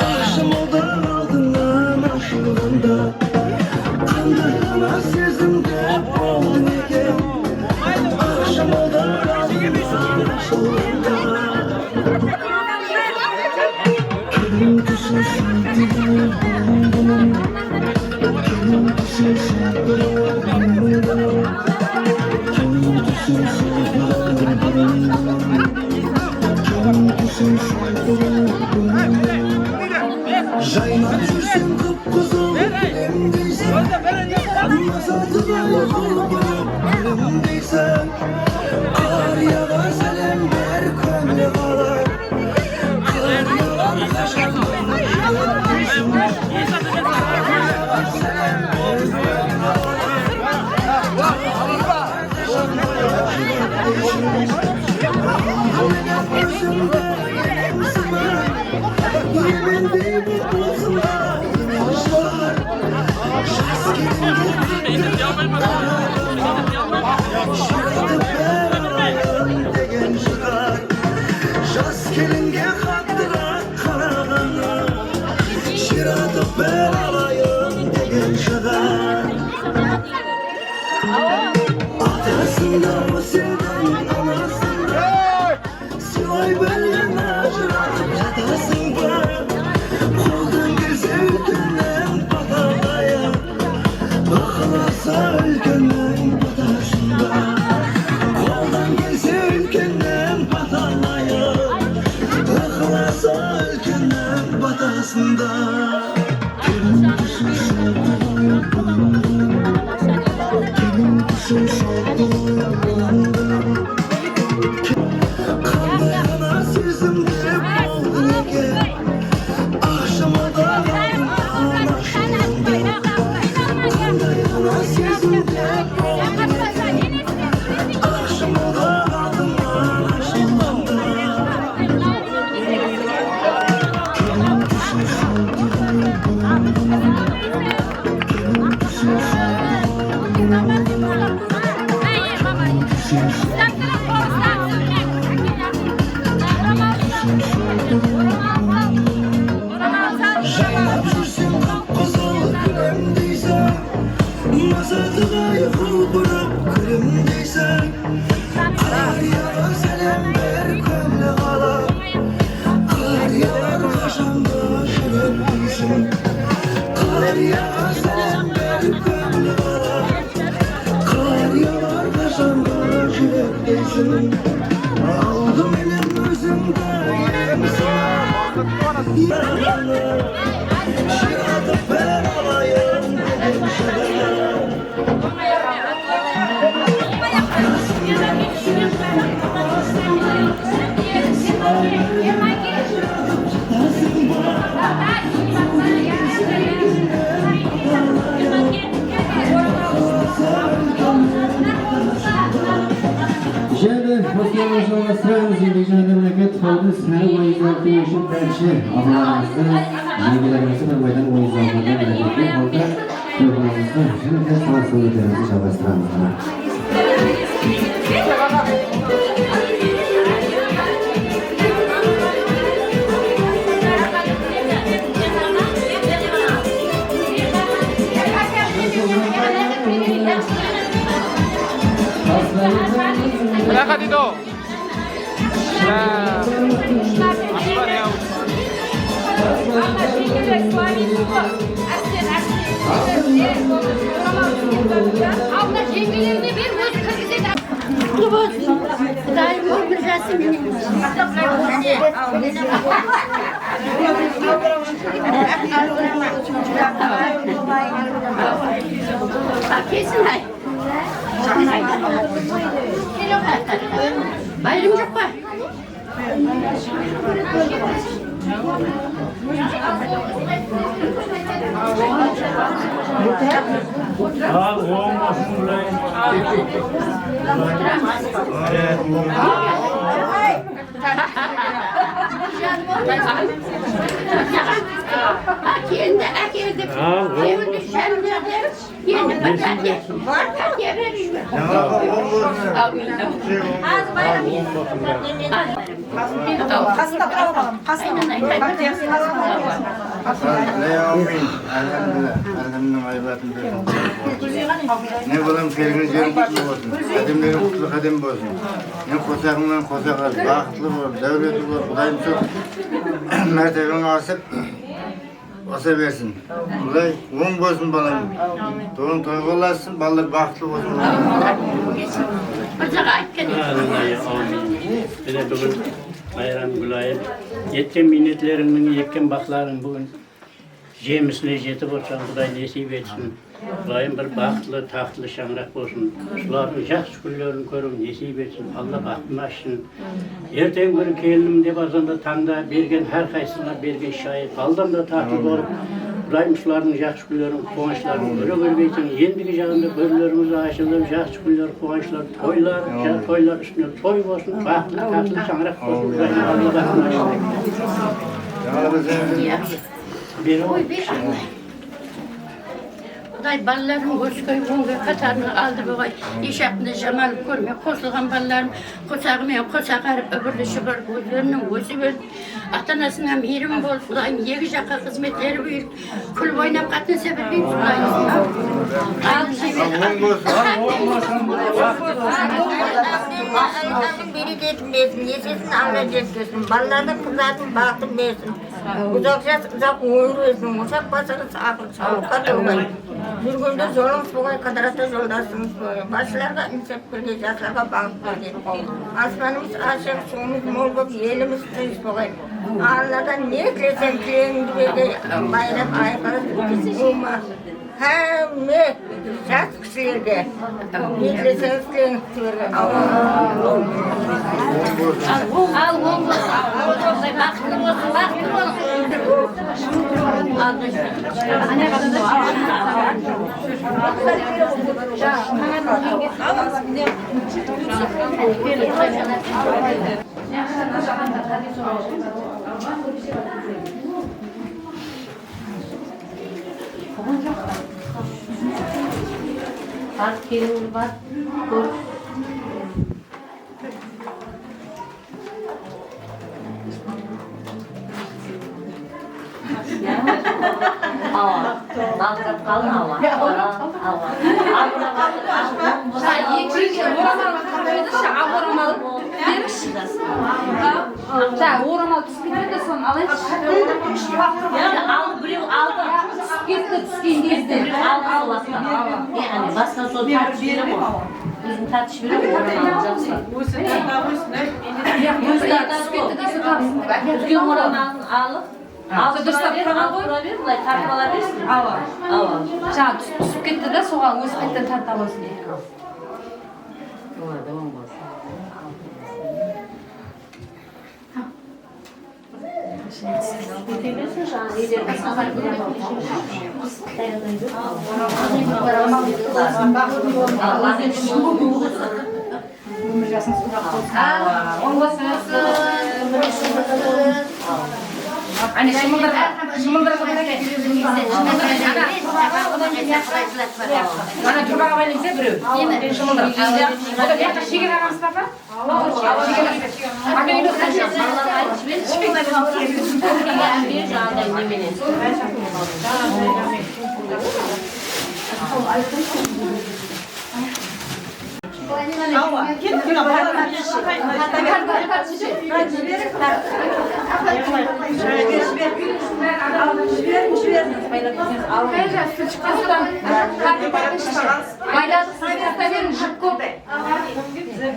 Aq shımıldaq aldıńnan ashılǵanda, qanday ǵana sezimde boldıń eken. Aq shımıldaq aldıńnan ashılǵanda. Kelin túsi saltı ǵoy burınǵınan, kelin túsi saltı ǵoy burınǵınan, kelin túsi saltı ǵoy burınǵınan, kelin túsi saltı ǵoy burınǵınan. Jaynap júrseń qıp-qızıl gúlimdeyseń, mazatıǵa qol burıp gúlimdeyseń. Qariyaǵa sálem ber, kóńli qalar. Qariyaǵa qashan da júrip keyseń. Qariyaǵa sálem ber, kóńli qalar. Qariyaǵa qashan da júrip keyseń. Ózimdi enemsiman, emen deydi dosıma emen shıǵar. Jas kelinge qattıǵa qaraǵan, shıratıp bir alayın degen shıǵar. Jas kelinge qattıǵa qaraǵanı, shıratıp bir alayın degen shıǵar. Atasın da ósirdiń, anasın da. Sılay bilgen ajıratıp jatasıń ba? Qoldan kelse úlkennen bata alayıq. Iqlası úlkenniń batasında. Qoldan kelse úlkennen bata alayıq. Iqlası úlkenniń batasında. Kelin túsi saltı ǵoy burınǵınan, kelin túsi Qanday ǵana sezimde boldıń eken, aqshama da qaldım ana júregimde. Qanday ǵana sezimde boldıń eken, aqshama da qaldım ana júregimde. Jaynap júrseń qıp-qızıl gúlim deyseń, mazatlıǵay qulpırıp gúlim deyseń. Qariyaǵa sálem ber, kóńli qala. Qariyalar qashan da júrek deysiń. Qariyaǵa sálem ber, kóńli qala. Qariyalar qashan da júrek deysiń. Aldı menen ózińdi em sına. Jıratıp bir alayın degen jigit. Jáne qosıqlardı jańlastıramız, endi jáne mámleket, xalqı sárip oyınlardı kórewishi birinshi atalarımızdı, jeńgelerimizdi bir maydan oyın zalına mámleketke xalqı. Toyxanamızda jáne de sağlıqlı óterimizi jalǵastıramız. Mına jaqqa deydi-aw. Aldına jeńgelerine ber, ózi kirgizedi. Qutlı bolsın. Qudayım ómir jasın menen. Ákesin ay. Bayram joq pa? Al, oń bolsın, Ibrayım. Ákeldi, ákeldi. Al, oń bolsın. Endi bir pátke, pátke berip jiber. Jańa jıl qutlı bolsın. Áwmin. Qasında, qasında. Áwmin, áwmin. Alhamdulillah. Alhamdulillah, aybatın bersin. Ne balam, kelgen jeriń qutlı bolsın. Qádemleriń qutlı qádem bolsın. Ne qosaǵıńnan qosaq al, baxıtlı bol, dáwletli bol, Qudayım sol mártebeń asıp, Basa bersin. Quday oń bolsın, balam. Toyıń toyǵa ulasın, balalar baxıtlı bolsın. Bir jaǵa aytqan edim. Áwmin, áwmin. Mine, búgin Bayram Gúlayım, etken miynetlerińniń, ekken baqlarıń búgin jemisine jetip otırsań, Quday nesiyp etsin. Qulayım bir baxıtlı, taxtlı shańaraq bolsın. Usılardıń jaqsı kúnlerin kóriw nesiyp etsin. Alla baxtın ashsın. Erteń kúni kelinim dep azanda tańda bergen, hár qaysısına bergen shayı baldan da tatlı bolıp, Qulayım usılardıń jaqsı kúnlerin, quwanıshların kóre bergeyseń. Endigi jaǵında kózlerińiz ashılıp, jaqsı kúnler, quwanıshlar, toylar, ja-, toylar ústine toy bolsın, baxıtlı, taxtlı shańaraq bolsın. Qulayım Alla baxtın ashsın. Beri qoy. Quday balalarıń ósip óngge qatarıńa aldı boǵay. Esh waqtında jamanlıq kórmey qosılǵan balalarım qosaǵı menen qosa qarıp, úbirli-shúbirli ózlerinen ósip ósip, ata-anasına miyrim bolıp, Qudayım eki jaqqa xızmetleri buyırıp, kúlip oynap qatnasa bergey, Qudayım. Bereketin bersin, esesin Alla jetkesin, balalardıń qızlardıń baxtın bersin. Uzaq jas, uzaq ómir bersin, oshaq basarız, aqıl sawlıqqa tolǵay. Júrgende jolıńız bolǵay, qıdırata joldasıńız bolǵay. Basshılarǵa insap bergey, jaslarǵa baxıt bergey. Aspanımız ashıq, suwımız mol bolıp, elimiz tınısh bolǵay. Alladan ne tileseń, tilegińdi bergey, bayram ayqarız, ulıwma. Hámme jas kisilerge. Belgileseniz, kelińiz. Al, oń bolsın, al, oń bolsın, baxıtlı bolsın, baxıtlı bolsın. Bar, keliń, bar. Kór. Awa. Balqırap qaldı, awa. Awa. Awa. Eki jerde oramal qaldı, sha, oramal berińshi. Sha, oramal túsip ketedi, sonı alayınshı. Ya, aldı, birew aldı. Túsip ketti, túsken gezde. Birew aldı, awa. Yaǵnıy, bastan sonı tartıp jiberedi ǵoy. Ózin tartıp jiberedi ǵoy, oramaldı jaqsılap. Ózi tarta, ózi tarta. Ózi tartıp túsip ketti de, sonı alıp. Úlken oramalın alıp, alıp tura ber, alıp tura ber, bılay tartıp ala bersin. Awa. Awa. Jańa tús-, túsip ketti de, soǵan ózi qaytadan tarta qoysın. Boladı, oń bolsın. Ómir jasıńız uzaq bolsın. Awa, oń bolsın. Áne, shımıldırǵan, shımıldırǵan. Ana, turbaǵa baylayıńız, birew. Shımıldırıp. Oda buyaqqa sheker aǵamız bar ma? Bayladık, bayladık, júp kóp.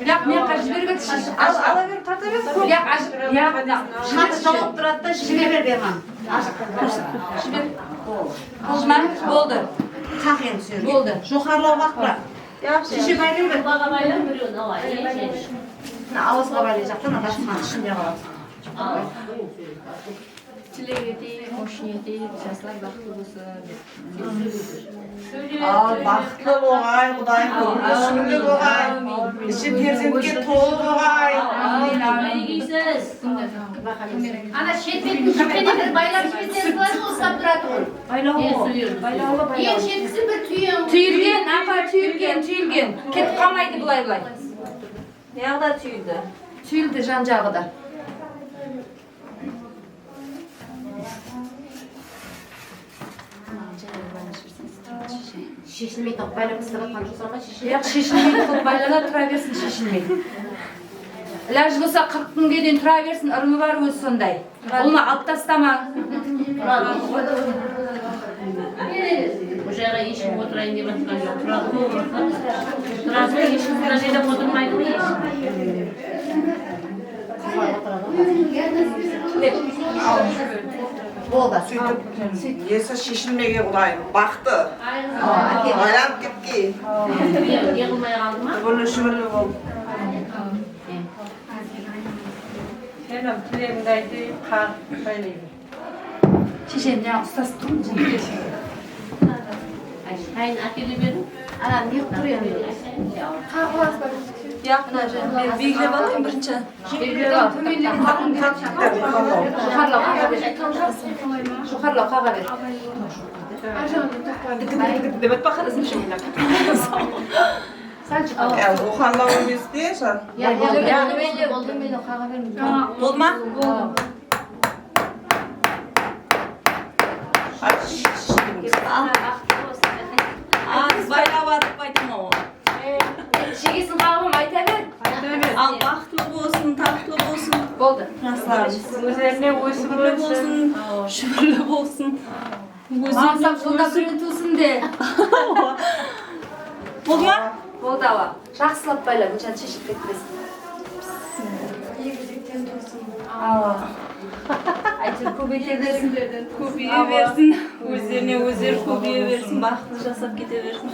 Yaq, men qara jiberip edi, sheship. Al, ala ber, tarta ber. Yaq, ashıp, yaq, yaq. Qatı jawıp turadı da, jibere ber, berman. Jiber. Boldı ma? Boldı. Qaq endi sóyir. Boldı. Joqarılaw waqıt pa? Sheshe, baylay ber. Baǵa bayla, birewin, awa, iye, iye. Mına awızǵa baylayjaqtan, adasqan ishinde qaladı. Al. Tilek eteyik, xoshniyat eteyik, jaslar baxıtlı bolsın. Al, baxıtlı bolǵay, Qudayım kóbirde súrli bolǵay. Ishi perzentke tolı bolǵay. Ámin, ámin. Ana, shet bettin júpkene bir baylap jiberseńiz boladı, uslap turatuǵın. Baylawlı, baylawlı, baylawlı. Eń shetisi bir túyeń. Túyilgen, apa, túyilgen, túyilgen. Ketip qalmaydı bılay-bılay. Mınaǵı da túyildi. Túyildi jan-jaǵı da. Sheshilmeytuǵın qılıp baylap islep atqan joqsań ba, sheshe? Yaq, sheshilmeytuǵın qılıp baylana tura bersin, sheshilmey. Ilajı bolsa qırq kúnge deyin tura bersin, ırımı bar ózi sonday. Ulıwma alıp tastamań. Bul jayǵa hesh kim otırayın dep atqan joq. Turadı ǵoy. Turadı ǵoy, hesh kim mına jerde otırmaydı ǵoy hesh kim. Boldı. Sóytip, nesi sheshilmege ulayın. Baxtı. Aylanıp ketkey. Ne qılmay qaldı ma? Bul shúbirli bol. Sen hám tilegińdi aytıp, qaǵıp baylaydı. Sheshem, mına ustasıp turmın, jene. Tayın ákele beriń. Ana, ne qılıp tur endi? Qaǵıp alasız ba? Yaq, mına jeri. Men belgilep alayın birinshi. Belgilep al. Tómenlegen. Joqarılaw, qaǵa ber. Joqarılaw, qaǵa ber. Dip, dip, dip, dip dep atpa, qarasam, shemlep. Sál joqarı. Ya, joqarılaw emes pe, sál. Ya, ya, ya, tómenlew, tómenlew, qaǵa bermey. Boldı ma? Boldı. Az baylap atıp aytaman oǵan. Shegesin qaǵıp ayta ber. Al, baxıtlı bolsın, taxtlı bolsın. Boldı. Jaslarımız. Ózlerine ósim bolsın. Shúbirli bolsın. Mansap jılda birinshi tuwsın de. Boldı ma? Boldı, awa. Jaqsılap bayla, bunshası sheshilip ketpesin. Awa. Áytewir, kóbeyte bersin. Kóbeye bersin. Ózlerine ózleri kóbeye bersin. Baxıtlı jasap kete bersin.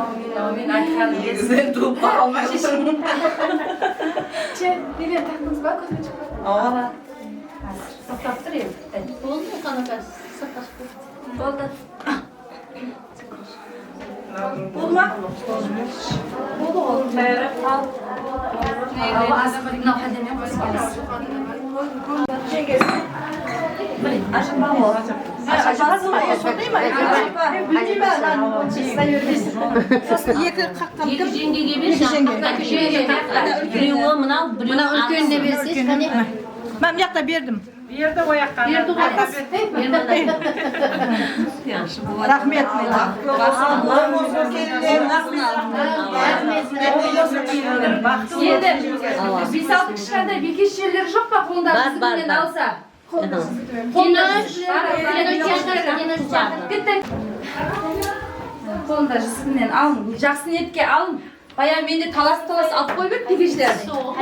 Áwmin, áwmin. Aytqanıńız. Egizinden tuwıp qalmay. She, neler taqtıńız ba, kózbenshe? Awa. Toqtap tur endi. Boldı, Qanat, sırtqa shıǵıp ket. Boldı. Boldı ma? Boldı ǵoy. Tayarlap al. Awa, asqı mınaw hálden qosıp alasız. Ashınba ol. Ashınbasın ol. Sonday ma? Bilmeymen, men eki qaqtan. Eki jeńgege ber. Eki jeńge. Birewi mınaw, birewi. Mına úlkenine berseyiz, qáne. Mına mıyaqta berdim. Berdi ǵoy, aqqa. Berdi ǵoy. Raxmet. Endi bes-altı kishkentay bekeshsheleri joq pa, qolındaǵı zikirinen alsa? Qolında zikirinen. Qolında zikirinen alıń, jaqsı niyetke alıń. Bayaǵı mende talasıp-talasıp alıp qoyıp edi tegeshiler. Sol.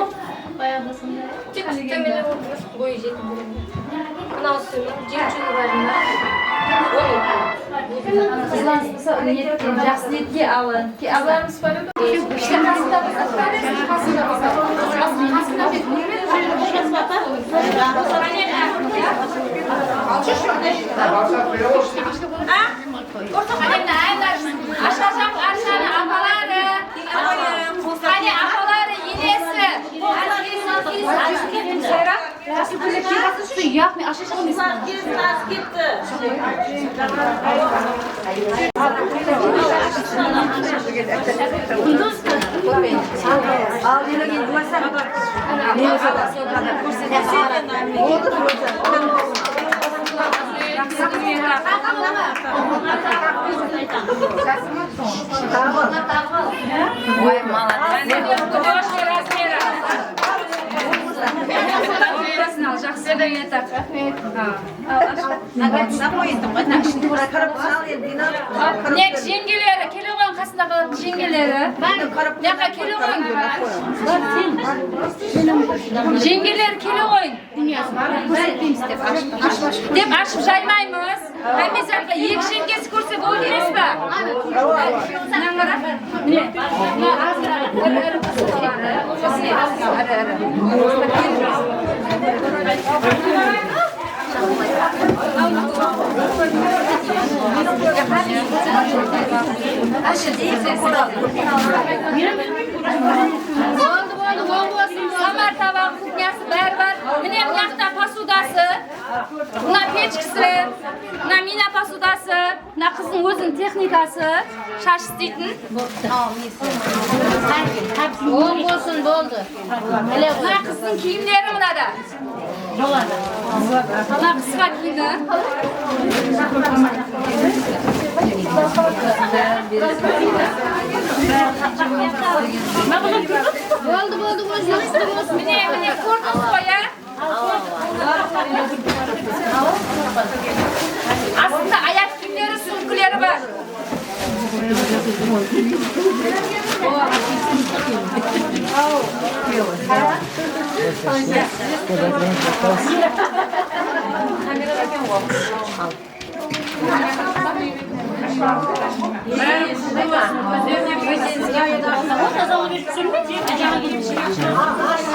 Bayaǵı da sonday. Tek tómele bolıp júr ǵoy, jetim. Mınaw sóyip, jep júri barında. Qızlarımız bolsa, niyetke, jaqsı niyetke alın. Ke, ablamız. Ishte qasında bolsa, qasında bolsa. Qasında, qasında. Ashacaq Arshanı apaları. Qáne, apaları, enesi. Jaqsı kúnde kiyip alsın, usı yaq, men ashacaq emesin. Al, al, oy, молодец. Jaqsı, jaqsı. Mine, jeńgeleri, kele ǵoyıń, qasında qalatuǵın jeńgeleri. Mına jaqqa kele ǵoyıń. Jeńgeleri, kele ǵoyıń. Dep ashıp jaymaymız. Hámme zatqa eki jeńgesi kórse boldı emes pa? Mınań qara. Mine. Boldı, boldı, oń bolsın. Samar tabaǵı, kuxnyası, bári bar. Mine, mına jaqta posudası, mına pechkisi, mına mina posudası. Mına qızdıń óziniń texnikası, shash isleytin. Oń bolsın, boldı. Mına qızdıń kiyimleri mınada. Mına qısqa kiyimi. Boldı, boldı, boldı. Mine, mine, kórdińiz ǵoy, ya? Astında ayaq kiyimleri, sumkaları bar.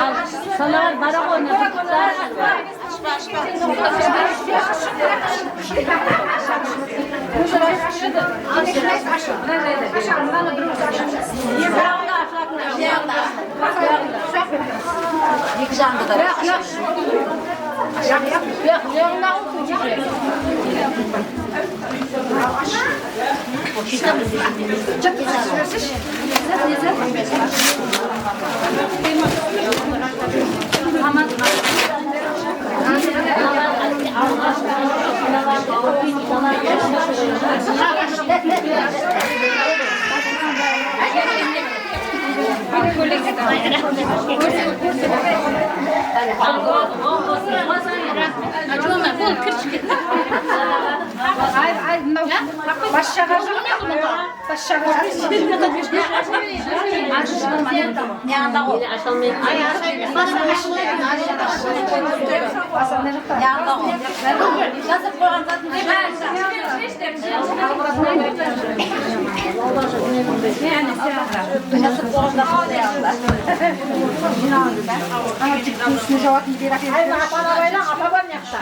Al, salavat bara ǵoy, mına. Eki jaǵında da. Ay, ay, mınaw bashaǵa jaq. Bashaǵa jaq. Jasırıp qoyǵan zatın dep. Jasırıp qoyǵan zatın dep. Ana jigittiń ústine jawatın berip. Ay, apa, apa, apa, apa, apa.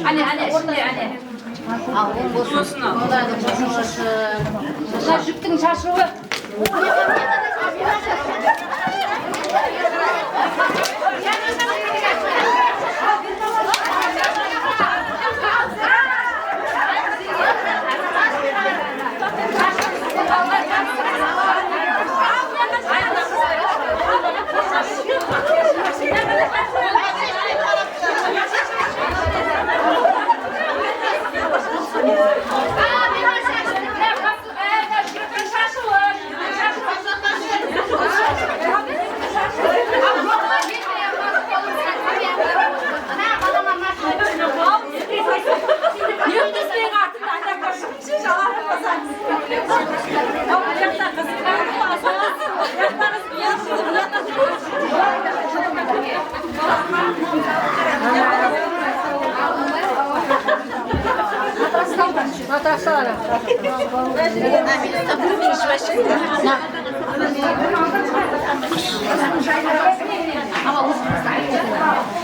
Áne, áne, ishinde, áne. Al, oń bolsın. Qudaydıń qosımshası. Mına júptiń shashıwı.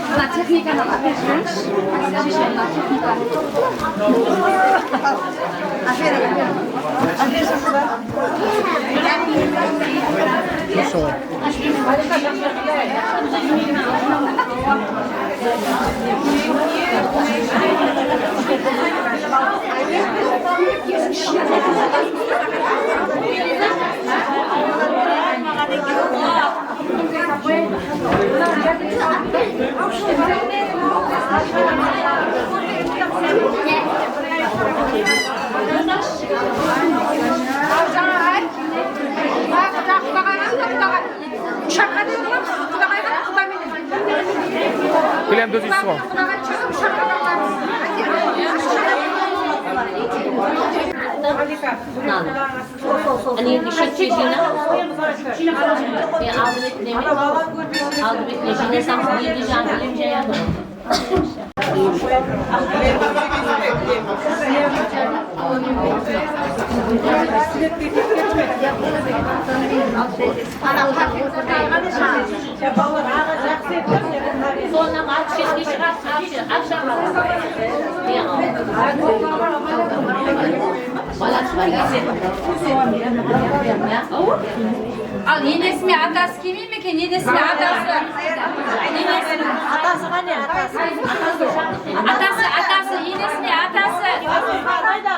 Mına texnikanı alıp bersińiz. Mına texnika. Kúlem dúz iysız ǵoy. Mınanı. Áne, endi shepke jıynap. E, aldı betine emes. Aldı betine jıynasań, endi jańa kúlem jayadı. Sonnan alıp shetke shıǵarsın, aqsha, aqsha alıp. Al, enesine atası kelmey me eken, enesine atası? Enesine. Atası qáne, atası? Atası, atası, enesine atası. Qanday da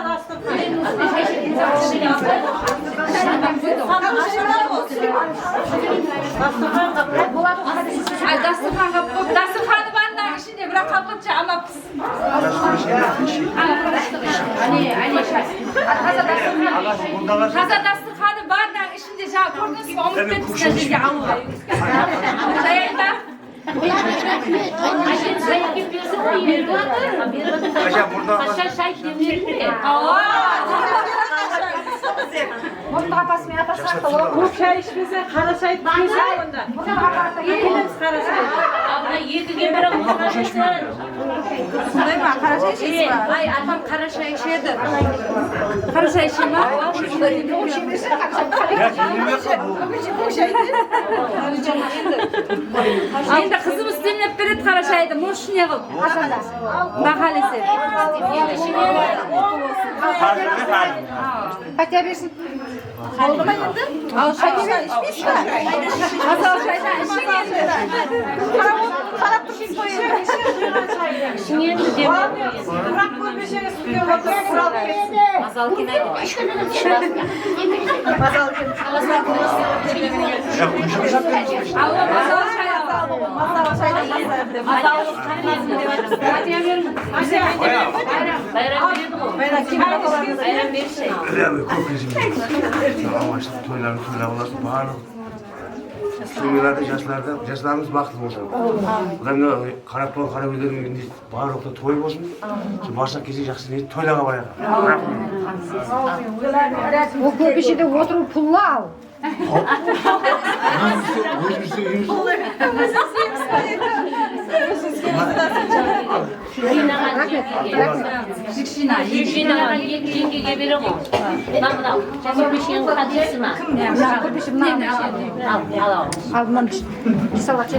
Ay, dasturxan qap qoyıp, dasturxanı barınań ishinde, biraq qap qoyıpshı, ama pis. Áne, áne, shay. Taza dasturxan. Taza dasturxanı barınań ishinde, jańa kórdińiz be, umıtıp ketipsiz mına jerge alıwǵa. Jayayın ba? Awa. Murtıq apası menen atası haqta olar. Kóp shay ishpese, qara shay ichpese onda. Murtıq apası kelemiz qara shay. Abla, ekige bir-aq murtıq ishpese. Sonday ma? Qara shay ishesiz ba? Ay, atam qara shay ishedi. Qara shay ishe ma? Endi qızım istemlep beredi qara shaydı, moshine qılıp. Baha ilese. Qáte bersin. Boldı ma endi? Al, shay ishpeysiz ba? Asal shaydan ishing endi. Qarap turıp qoyıń. Ishingen de. Qurap kórmeseniz, sizge qurap ketsin. Mazalkin ayt. Mazalkin. Awa, mazal shay. Mazal shay. Bayram beredi ǵoy. Bayram bersin. Toylardı toylap alasız, barlıq. Toylarda jaslarda, jaslarımız baxıtlı bolsın. Budan da qaraqalpaq, qara ózlerimiz barlıqta toy bolsın. Sol barshaq kelse jaqsı niyet toylarǵa barayıq. Ol kópeshede otırıw pullı al. Ózimizde uyimiz. Júk jıynaǵan eki jeńgege beremen ǵoy. Mına, mına, kópesheniń qadıysı ma? Al, al, al. Al, mına, bir sawat.